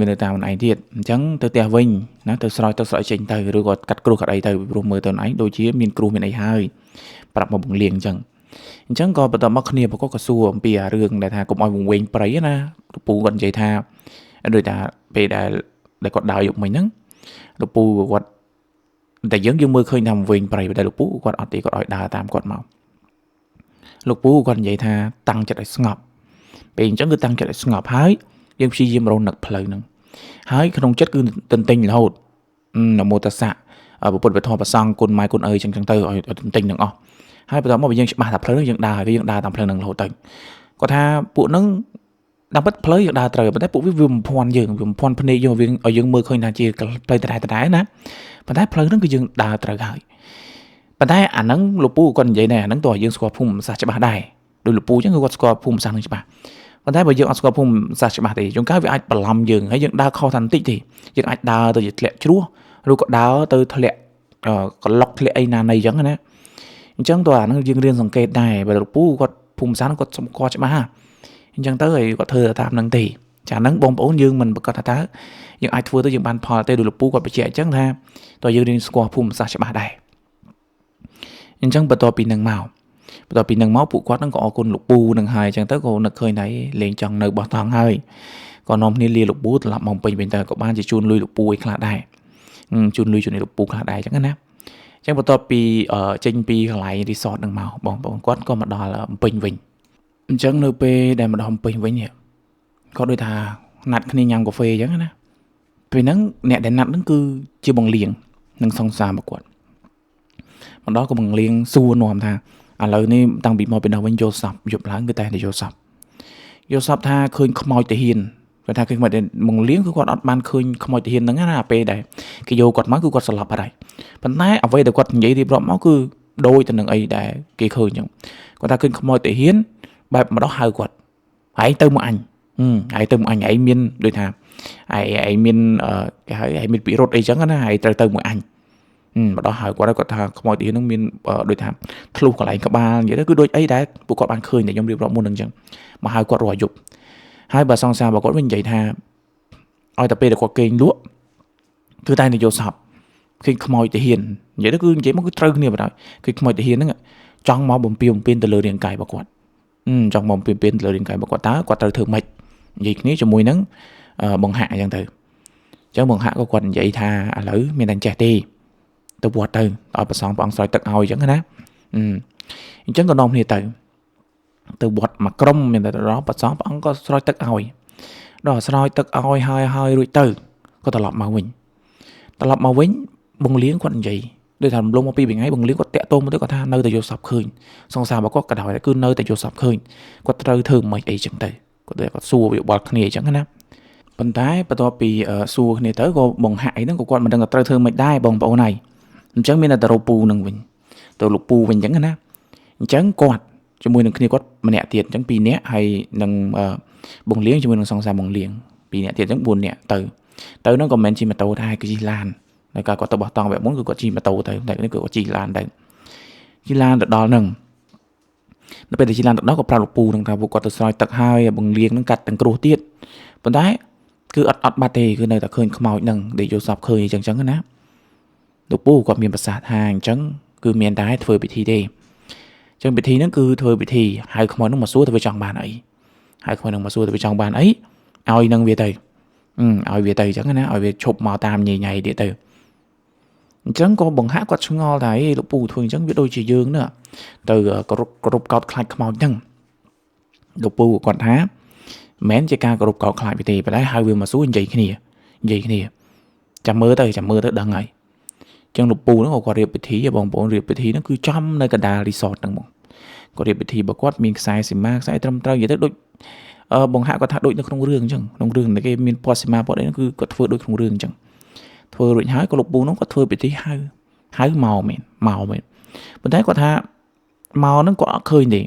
វានៅតាមអូនឯងទៀតអញ្ចឹងទៅផ្ទះវិញណាទៅស្រោចទៅស្រោចចេញទៅឬក៏កាត់គ្រោះកាត់អីទៅព្រោះមើលទៅអូនឯងដូចជាមានគ្រោះមានអីហើយប្រាប់មកបង្លៀងអញ្ចឹងក៏បន្ទាប់មកគ្នាប្រកបក៏សួរអំពីអារឿងដែលថាកុំឲ្យវង្វេងព្រៃណាលោកពូគាត់និយាយថាដូចថាពេលដែលគាត់ដើរយប់មិញហ្នឹងលោកពូគាត់តែយើងមើលឃើញថាវង្វេងព្រៃតែលោកពូគាត់អត់ទេគាត់ឲ្យដើរតាមគាត់មកលោកពូគាត់និយាយថាតាំងចិត្តឲ្យស្ងប់ពេលអញ្ចឹងគឺតាំងចិត្តឲ្យស្ងប់ហើយយើងព្យាយាមរនឹកផ្លូវហ្នឹងហើយក្នុងចិត្តគឺទន្ទិញរហូតនមោតស្សៈពុទ្ធពធប្រសង្ឃគុណម៉ែគុណឪអញ្ចឹងទៅឲ្យទន្ទិញទាំងអស់ហើយបន្ទាប់មកយើងច្បាស់ថាផ្លូវហ្នឹងយើងដើរហើយយើងដើរតាមផ្លូវហ្នឹងរហូតទៅគាត់ថាពួកហ្នឹងតាមពិតផ្លូវយើងដើរត្រូវប៉ុន្តែពួកវាបំភាន់យើងវាបំភាន់ភ្នែកយើងឲ្យយើងមើលឃើញថាជាផ្លូវដដែលណាប៉ុន្តែផ្លូវហ្នឹងគឺយើងដើរត្រូវហើយប៉ុន្តែអាហ្នឹងលោកពូគាត់និយាយដែរអាហ្នឹងតើយើងស្គាល់ភូមិសាស្ត្រច្បាស់ដែរដូចលោកពូអញ្ចឹងគឺគាត់ស្គាល់ភូមិសាស្ត្រហ្នឹងច្បាស់ប៉ុន្តែបើយើងអត់ស្គាល់ភូមិសាស្ត្រច្បាស់ទេជួនកាលវាអាចបន្លំយើងហើយយើងដើរខុសថាបន្តិចទេយើងអាចដើរទៅជាធ្លាក់ជ្រោះឬក៏ដើរទៅធ្លាក់កឡុកធ្លាក់អីណាណីអញ្ចឹងណាអញ្ចឹងតើអាហ្នឹងយើងរៀនសង្កេតដែរបើលោកពូគាត់ភូមិសាស្ត្រគាត់សម្គាល់ច្បាស់អញ្ចឹងទៅហើយគាត់ធ្វើតាមហ្នឹងទេចាហ្នឹងបងប្អូនយើងមិនប្រកាសថាតើយើងអាចធ្វើទៅយើងបានផលទេដូចលោកពូគាត់បញ្ជាក់អញ្ចឹងថាតើយើងរៀនស្គាល់ភូមិសាស្ត្រច្បាស់ដែរអញ្ចឹងបន្ទាប់ពីហ្នឹងមកពួកគាត់ហ្នឹងក៏អរគុណលោកពូនឹងហើយអញ្ចឹងទៅក៏នឹកឃើញដែរលេងចង់នៅបោះតង់ហើយក៏នាំគ្នាលាលោកពូត្រឡប់មកពេញវិញទៅក៏បានជាជូនលុយលោកពូឲ្យខ្លះដែរជូនលុយជូនលោកពូខ្លះដែរអញ្ចឹងណាអញ្ចឹងបន្ទាប់ពីចេញពីកន្លែងរីសតហ្នឹងមកបងប្អូនគាត់ក៏មកដល់ភ្នំពេញវិញអញ្ចឹងនៅពេលដែលមកដល់ភ្នំពេញវិញគាត់ដូចថាណាត់គ្នាញ៉ាំកាហ្វេអញ្ចឹងណាពេលហ្នឹងអ្នកដែលណាត់ហ្នឹងគឺជាបងលៀងនិងសង្សាររបស់គាត់មកដល់ក៏បងលៀងសួរនាំថាឥឡូវនេះតាំងពីមកពីនោះវិញយល់សពយប់ឡើងគឺតែយល់សពថាឃើញខ្មោចទាហានគាត់ថាឃើញខ្មោចបងលៀងគឺគាត់អត់បានឃើញខ្មោចទាហានហ្នឹងណាពេលដែលគេយកគាត់មកគឺគាត់ស្លាប់ហើយប៉ុន្តែអ្វីដែលគាត់និយាយរៀបរាប់មកគឺដូចទៅនឹងអីដែលគេឃើញអញ្ចឹងគាត់ថាឃើញខ្មោចទាហានបែបម្ដងហៅគាត់ឯងទៅមកអញឯងទៅមកអញឯងមានដូចថាឯងមានគេហៅឯងមានពិរុទ្ធអីចឹងណាឯងត្រូវទៅមកអញ មកដល់ហៅគាត់គាត់ថាខ្មោចទាហានហ្នឹងមានដូចថាធ្លុះកន្លែងក្បាលនិយាយទៅគឺដូចអីដែលពួកគាត់បានឃើញតែខ្ញុំរៀបរាប់មុនហ្នឹងអញ្ចឹងមកហៅគាត់រាល់យប់ហើយបើសង្សាររបស់គាត់វិញនិយាយថាឲ្យតែពេលដែលគាត់គេងលក់គឺតែនយោសពឃើញខ្មោចទាហាននិយាយទៅគឺនិយាយមកគឺត្រូវគ្នាបណ្ដោយគឺខ្មោចទាហានហ្នឹងចង់មកបំពេញទៅលើរាងកាយរបស់គាត់ចង់មកបំពេញទៅលើរាងកាយរបស់គាត់តើគាត់ត្រូវធ្វើម៉េចនិយាយគ្នាជាមួយនឹងបង្ហាក់អញ្ចឹងទៅអញ្ចឹងបង្ហាក់ក៏គាត់និយាយថាឥឡូវមានតែចេះទេទៅវត្តទៅឲ្យប្រសងព្រះអង្គស្រោចទឹកឲ្យអញ្ចឹងណាអញ្ចឹងក៏នាំគ្នាទៅវត្តមួយក្រុមមានតែដល់ប្រសងព្រះអង្គក៏ស្រោចទឹកឲ្យដល់ស្រោចទឹកឲ្យហើយរួចទៅក៏ត្រឡប់មកវិញបងលៀងគាត់និយាយដូចថារំលងមកពីថ្ងៃបងលៀងគាត់តាក់ទងមកទៅគាត់ថានៅតែយល់សពឃើញសង្សាររបស់គាត់ក៏ដោយគឺនៅតែយល់សពឃើញគាត់ត្រូវធ្វើម៉េចអីចឹងទៅគាត់ដូចគាត់សួរយោបល់គ្នាអញ្ចឹងណាប៉ុន្តែបន្ទាប់ពីសួរគ្នាទៅក៏បងហាក់អីហ្នឹងក៏គាត់មិនដឹងថាត្រូវធ្វើម៉េចដែរបងប្អូនហើយអញ្ចឹងមានតែទៅរកពូនឹងវិញទៅលោកពូវិញអញ្ចឹងណាអញ្ចឹងគាត់ជាមួយនឹងគ្នាគាត់ម្នាក់ទៀតអញ្ចឹង2នាក់ហើយនឹងបងលៀងជាមួយនឹងសង្សារបងលៀង2នាក់ទៀតអញ្ចឹង4នាក់ទៅហ្នឹងក៏មិនមែនជិះម៉ូតូដែរគឺជិះឡាននៅកាលគាត់ទៅបោះតង់វគ្គមុនគឺគាត់ជិះម៉ូតូទៅតែនេះគឺគាត់ជិះឡានទៅជិះឡានទៅដល់ហ្នឹងនៅពេលដែលជិះឡានទៅដល់ក៏ប្រាប់លោកពូនឹងថាពួកគាត់ទៅស្រោចទឹកហើយបងលៀងហ្នឹងកាត់ទាំងគ្រោះទៀតប៉ុន្តែគឺអត់បាត់ទេគឺនៅតែឃើញខ្មោចហ្នឹងដែលយល់សពឃើញអញ្ចឹងណាលោកពូគាត់មានប្រសាសន៍ថាអញ្ចឹងគឺមានតែធ្វើពិធីទេអញ្ចឹងពិធីហ្នឹងគឺធ្វើពិធីហៅខ្មោចហ្នឹងមកសួរទៅវាចង់បានអីហៅខ្មោចហ្នឹងមកសួរទៅវាចង់បានអីឲ្យនឹងវាទៅឲ្យវាទៅអញ្ចឹងណាឲ្យវាឈប់មកតាមញ៉ៃៗទៀតទៅអញ្ចឹងក៏បង្ហាក់គាត់ឆ្ងល់ថាអេលោកពូធ្វើអញ្ចឹងវាដូចជាយើងណាទៅគោរពកោតខ្លាចខ្មោចហ្នឹងលោកពូគាត់ថាមិនមែនជាការគោរពកោតខ្លាចទេប៉ុន្តែហៅវាមកសួរនិយាយគ្នាចាំមើលទៅដឹងហើយអញ្ចឹងលោកពូហ្នឹងក៏គាត់រៀបពិធីបងប្អូនរៀបពិធីហ្នឹងគឺចំនៅកណ្ដាលរីសតហ្នឹងហ្មងគាត់រៀបពិធីរបស់គាត់មានខ្សែសីមាខ្សែត្រឹមត្រូវនិយាយទៅដូចបង្ហាក់គាត់ថាដូចនៅក្នុងរឿងអញ្ចឹងក្នុងរឿងដែលគេមានពណ៌សីមាពណ៌អីហ្នឹងគឺគាត់ធ្វើដូចក្នុងរឿងអញ្ចឹងធ្វើរួចហើយក៏លោកពូហ្នឹងគាត់ធ្វើពិធីហៅមកមែនប៉ុន្តែគាត់ថាមកហ្នឹងគាត់អត់ឃើញទេ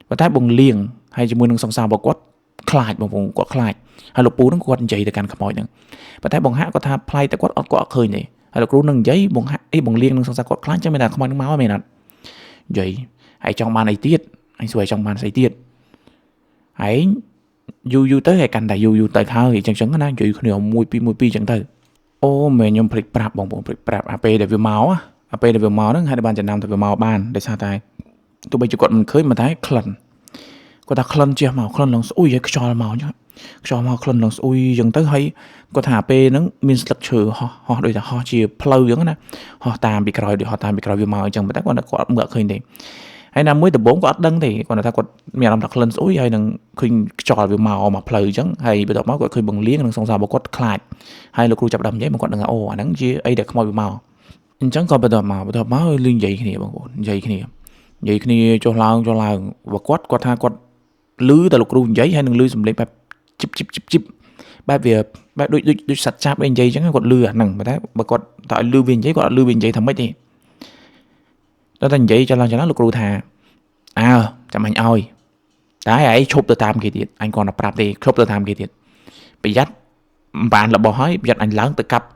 ប៉ុន្តែបងលៀងហើយជាមួយនឹងសង្សាររបស់គាត់ខ្លាចបងប្អូនគាត់ខ្លាចហើយលោកពូហ្នឹងគាត់និយាយទៅកាន់ខ្មោចហ្នឹងប៉ុន្តែបងហាក់គាត់ថាប្លែកតែគាត់អត់ឃើញទេហើយលោកគ្រូនឹងនិយាយបងហាក់អីបងលៀងនឹងសង្សារគាត់ខ្លាចចឹងមានតែខ្មោចហ្នឹងមកមែនអត់និយាយហើយចង់បានអីទៀតហើយសួរឲ្យចង់បានស្អីទៀតហើយយូរទៅហើយកាន់តែយូរទៅហើយអញ្ចឹងណានិយាយគ្នា1 2 1 2អញ្ចឹងទៅអូមែនខ្ញុំភ្លេចប្រាប់បងប្អូនភ្លេចប្រាប់អាពេលដែលវាមកអាពេលដែលវាមកហ្នឹងហើយបានចំណាំថាវាមកបានដោយសារតែទោះបីជាគាត់មិនឃើញប៉ុន្តែក្លិនគាត់ថាក្លិនជះមកក្លិនឡើងស្អុយហើយខ្យល់មកអញ្ចឹងខ្យល់មកក្លិនឡើងស្អុយអញ្ចឹងទៅហើយគាត់ថាពេលហ្នឹងមានស្លឹកឈើហោះដូចថាហោះជាផ្លូវអញ្ចឹងណាហោះតាមពីក្រោយដូចហោះតាមពីក្រោយវាមកអញ្ចឹងប៉ុន្តែគាត់អត់មើលឃើញទេហើយណាមួយដំបូងគាត់អត់ដឹងទេគាត់ថាគាត់មានអារម្មណ៍ថាក្លិនស្អុយហើយនឹងឃើញខ្យល់វាមកផ្លូវអញ្ចឹងហើយបន្ទាប់មកគាត់ឃើញបងលៀងនិងសង្សាររបស់គាត់ខ្លាចហើយលោកគ្រូចាប់ដើមនិយាយមកគាត់ដឹងថាអូអាហ្នឹងជាអីដែលខ្មោចវាមកអញ្ចឹងក៏បន្ទាប់មកលឺនិយាយគ្នាបងប្អូននិយាយគ្នាចុះឡើងបើគាត់ថាគាត់ឮតែលោកគ្រូនិយាយហើយនឹងឮសំឡេងបែបជីបជីបជីបជីបបែបវាបែបដូចសត្វចាប់អីនិយាយអញ្ចឹងគាត់ឮអាហ្នឹងប៉ុន្តែបើគាត់តើឲ្យឮវានិយាយគាត់អត់ឮវានិយាយថាម៉េចទេដល់តែនិយាយចឡើងលោកគ្រូថាអើចាំអញឲ្យតែឯងឈប់ទៅតាមគេទៀតអញគ្រាន់តែប្រាប់ទេឈប់ទៅតាមគេទៀតប្រយ័ត្នមិនបានរបស់ហើយប្រយ័ត្នអញឡើងទៅកាប់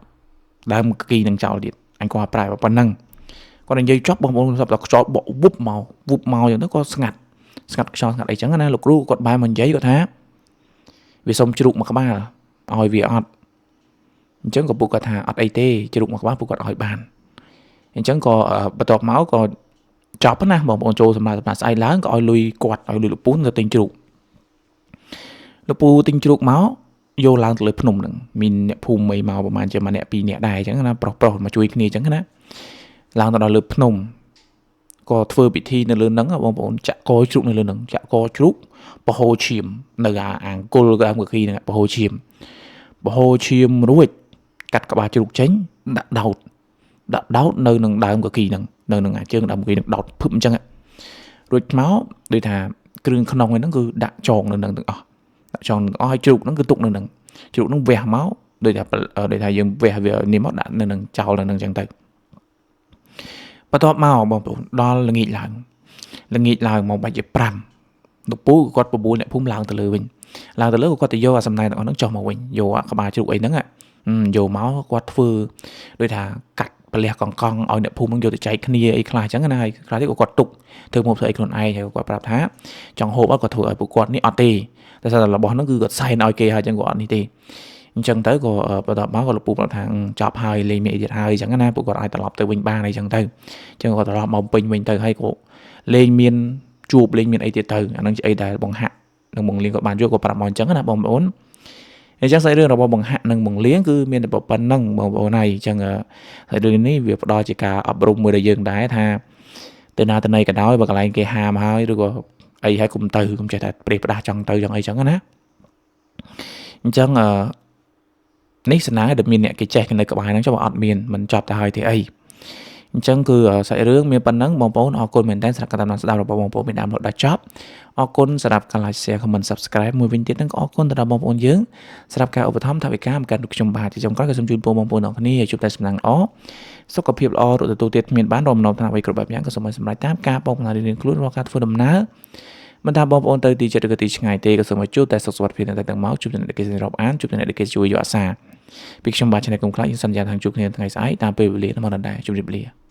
ដើមគីនឹងចោលទៀតអញគ្រាន់តែប្រាប់ប៉ុណ្ណឹងគាត់និយាយចប់បងប្អូនស្រាប់តែខ្យល់បក់វុបមកអញ្ចឹងទៅក៏ស្ងាត់ខ្យល់ស្ងាត់អីចឹងណាលោកគ្រូគាត់បែរមកនិយាយគាត់ថាវាសុំជ្រូកមួយក្បាលឲ្យវាអត់អញ្ចឹងក៏ពួកគាត់ថាអត់អីទេជ្រូកមួយក្បាលពួកគាត់ឲ្យបានអញ្ចឹងក៏បន្ទាប់មកក៏ចប់ណាបងប្អូនចូលសម្រាប់ស្អែកឡើងក៏ឲ្យលុយគាត់ឲ្យលុយលោកពូទៅទិញជ្រូកលោកពូទិញជ្រូកមកយកឡើងទៅលើភ្នំហ្នឹងមានអ្នកភូមិអីមកប្រហែលជាមួយអ្នក2នាក់ដែរអញ្ចឹងណាប្រុសមកជួយគ្នាអញ្ចឹងណាឡើងទៅដល់លើភ្នំក៏ធ្វើពិធីនៅលើហ្នឹងបងប្អូនចាក់កជ្រូកនៅលើហ្នឹងចាក់កជ្រូកបហូរឈាមនៅអាអង្គលដើមកគីហ្នឹងបហូរឈាមរួចកាត់ក្បាលជ្រូកចេញដាក់ដោតនៅនឹងដើមកគីហ្នឹងនៅនឹងអាជើងដើមកគីហ្នឹងដោតភឹបអញ្ចឹងរួចមកដូចថាគ្រឿងក្នុងហ្នឹងគឺដាក់ចងនៅនឹងទាំងអស់ដាក់ចងទាំងអស់ហើយជ្រូកហ្នឹងគឺទុកនៅនឹងជ្រូកហ្នឹងវះមកដូចថាយើងវះវានេះមកដាក់នៅនឹងចោលនៅនឹងអញ្ចឹងទៅបន្ទាប់មកបងប្អូនដល់ល្ងាចឡើងមកបាច់ជា5លោកពូគាត់បបួលអ្នកភូមិឡើងទៅលើវិញឡើងទៅលើគាត់ទៅយកអាសំណែនទាំងអស់ហ្នឹងចុះមកវិញយកអាក្បាលជ្រូកអីហ្នឹងយកមកគាត់ធ្វើដូចថាកាត់ ប្រលះកង់កង់ឲ្យអ្នកភូមិនឹងយកទៅចែកគ្នាអីខ្លះអញ្ចឹងណាហើយខ្លះទៀតក៏គាត់ទុកធ្វើមកធ្វើអីខ្លួនឯងហើយគាត់ប្រាប់ថាចង់ហូបអត់ក៏ធ្វើឲ្យពួកគាត់នេះអត់ទេតែសារតែរបស់ហ្នឹងគឺគាត់សែនឲ្យគេហើយអញ្ចឹងគាត់អត់នេះទេអញ្ចឹងទៅក៏បន្ទាប់មកក៏លោកពូប្រាប់ថាចប់ហើយលេងមានអីទៀតហើយអញ្ចឹងណាពួកគាត់អាចត្រឡប់ទៅវិញបានអីចឹងទៅអញ្ចឹងគាត់ត្រឡប់មកពេញវិញទៅហើយក៏លេងមានជួបលេងមានអីទៀតទៅអាហ្នឹងជាអីដែលបងហាក់និងបងលៀងក៏បានយកក៏ប្រាប់មកអញ្ចឹងណាបងប្អូនអញ្ចឹងសាច់រឿងរបស់បង្ហាក់និងបង្លៀងគឺមានតែប៉ុណ្្នឹងបងប្អូនហើយអញ្ចឹងសាច់រឿងនេះវាផ្ដល់ជាការអប់រំមួយដល់យើងដែរថាទៅណាទៅណីក៏ដោយបើកន្លែងគេហាមហើយឬក៏អីហើយកុំទៅកុំចេះតែប្រេះផ្ដាស់ចង់ទៅចង់អីចឹងណាអញ្ចឹងអឺនេះសំណាងដែលមានអ្នកគេចេះនៅក្បែរហ្នឹងចុះបើអត់មានមិនចប់ទៅហើយទេអីអញ្ចឹងគឺសាច់រឿងមានប៉ុណ្ណឹងបងប្អូនអរគុណមែនទែនសម្រាប់ការតាមដានស្ដាប់របស់បងប្អូនមានដើមរហូតដល់ចប់អរគុណសម្រាប់ការ like share comment subscribe មួយវិញទៀតហ្នឹងក៏អរគុណទៅដល់បងប្អូនយើងសម្រាប់ការឧបត្ថម្ភថវិកាមកកាន់ខ្ញុំបាទជាចុងក្រោយក៏សូមជូនពរបងប្អូនទាំងគ្នាឲ្យជួបតែសំណាងល្អសុខភាពល្អរត់ទទួលទៀតគ្មានបានរំនំថ្នាក់អ្វីគ្រប់បែបយ៉ាងក៏សូមឲ្យសម្រេចតាមការបងប្អូនរៀងៗខ្លួនរាល់ការធ្វើដំណើរមិនថាបងប្អូនទៅទីជិតឬក៏ទីឆ្ងាយទេក៏សូមឲ្យជួបតែសុខសុវត្ថិភាពនៅតែទាំងមកជួបតែអ្នកគេរាប់អានជួបតែអ្នកគេជួយយកអាសាពីខ្ញុំបាទឆ្នៃគុំខ្លាចយើងសន្យាថាជួបគ្នាថ្ងៃស្អែកតាមពេលវេលានៅមកដដែលជម្រាបលា។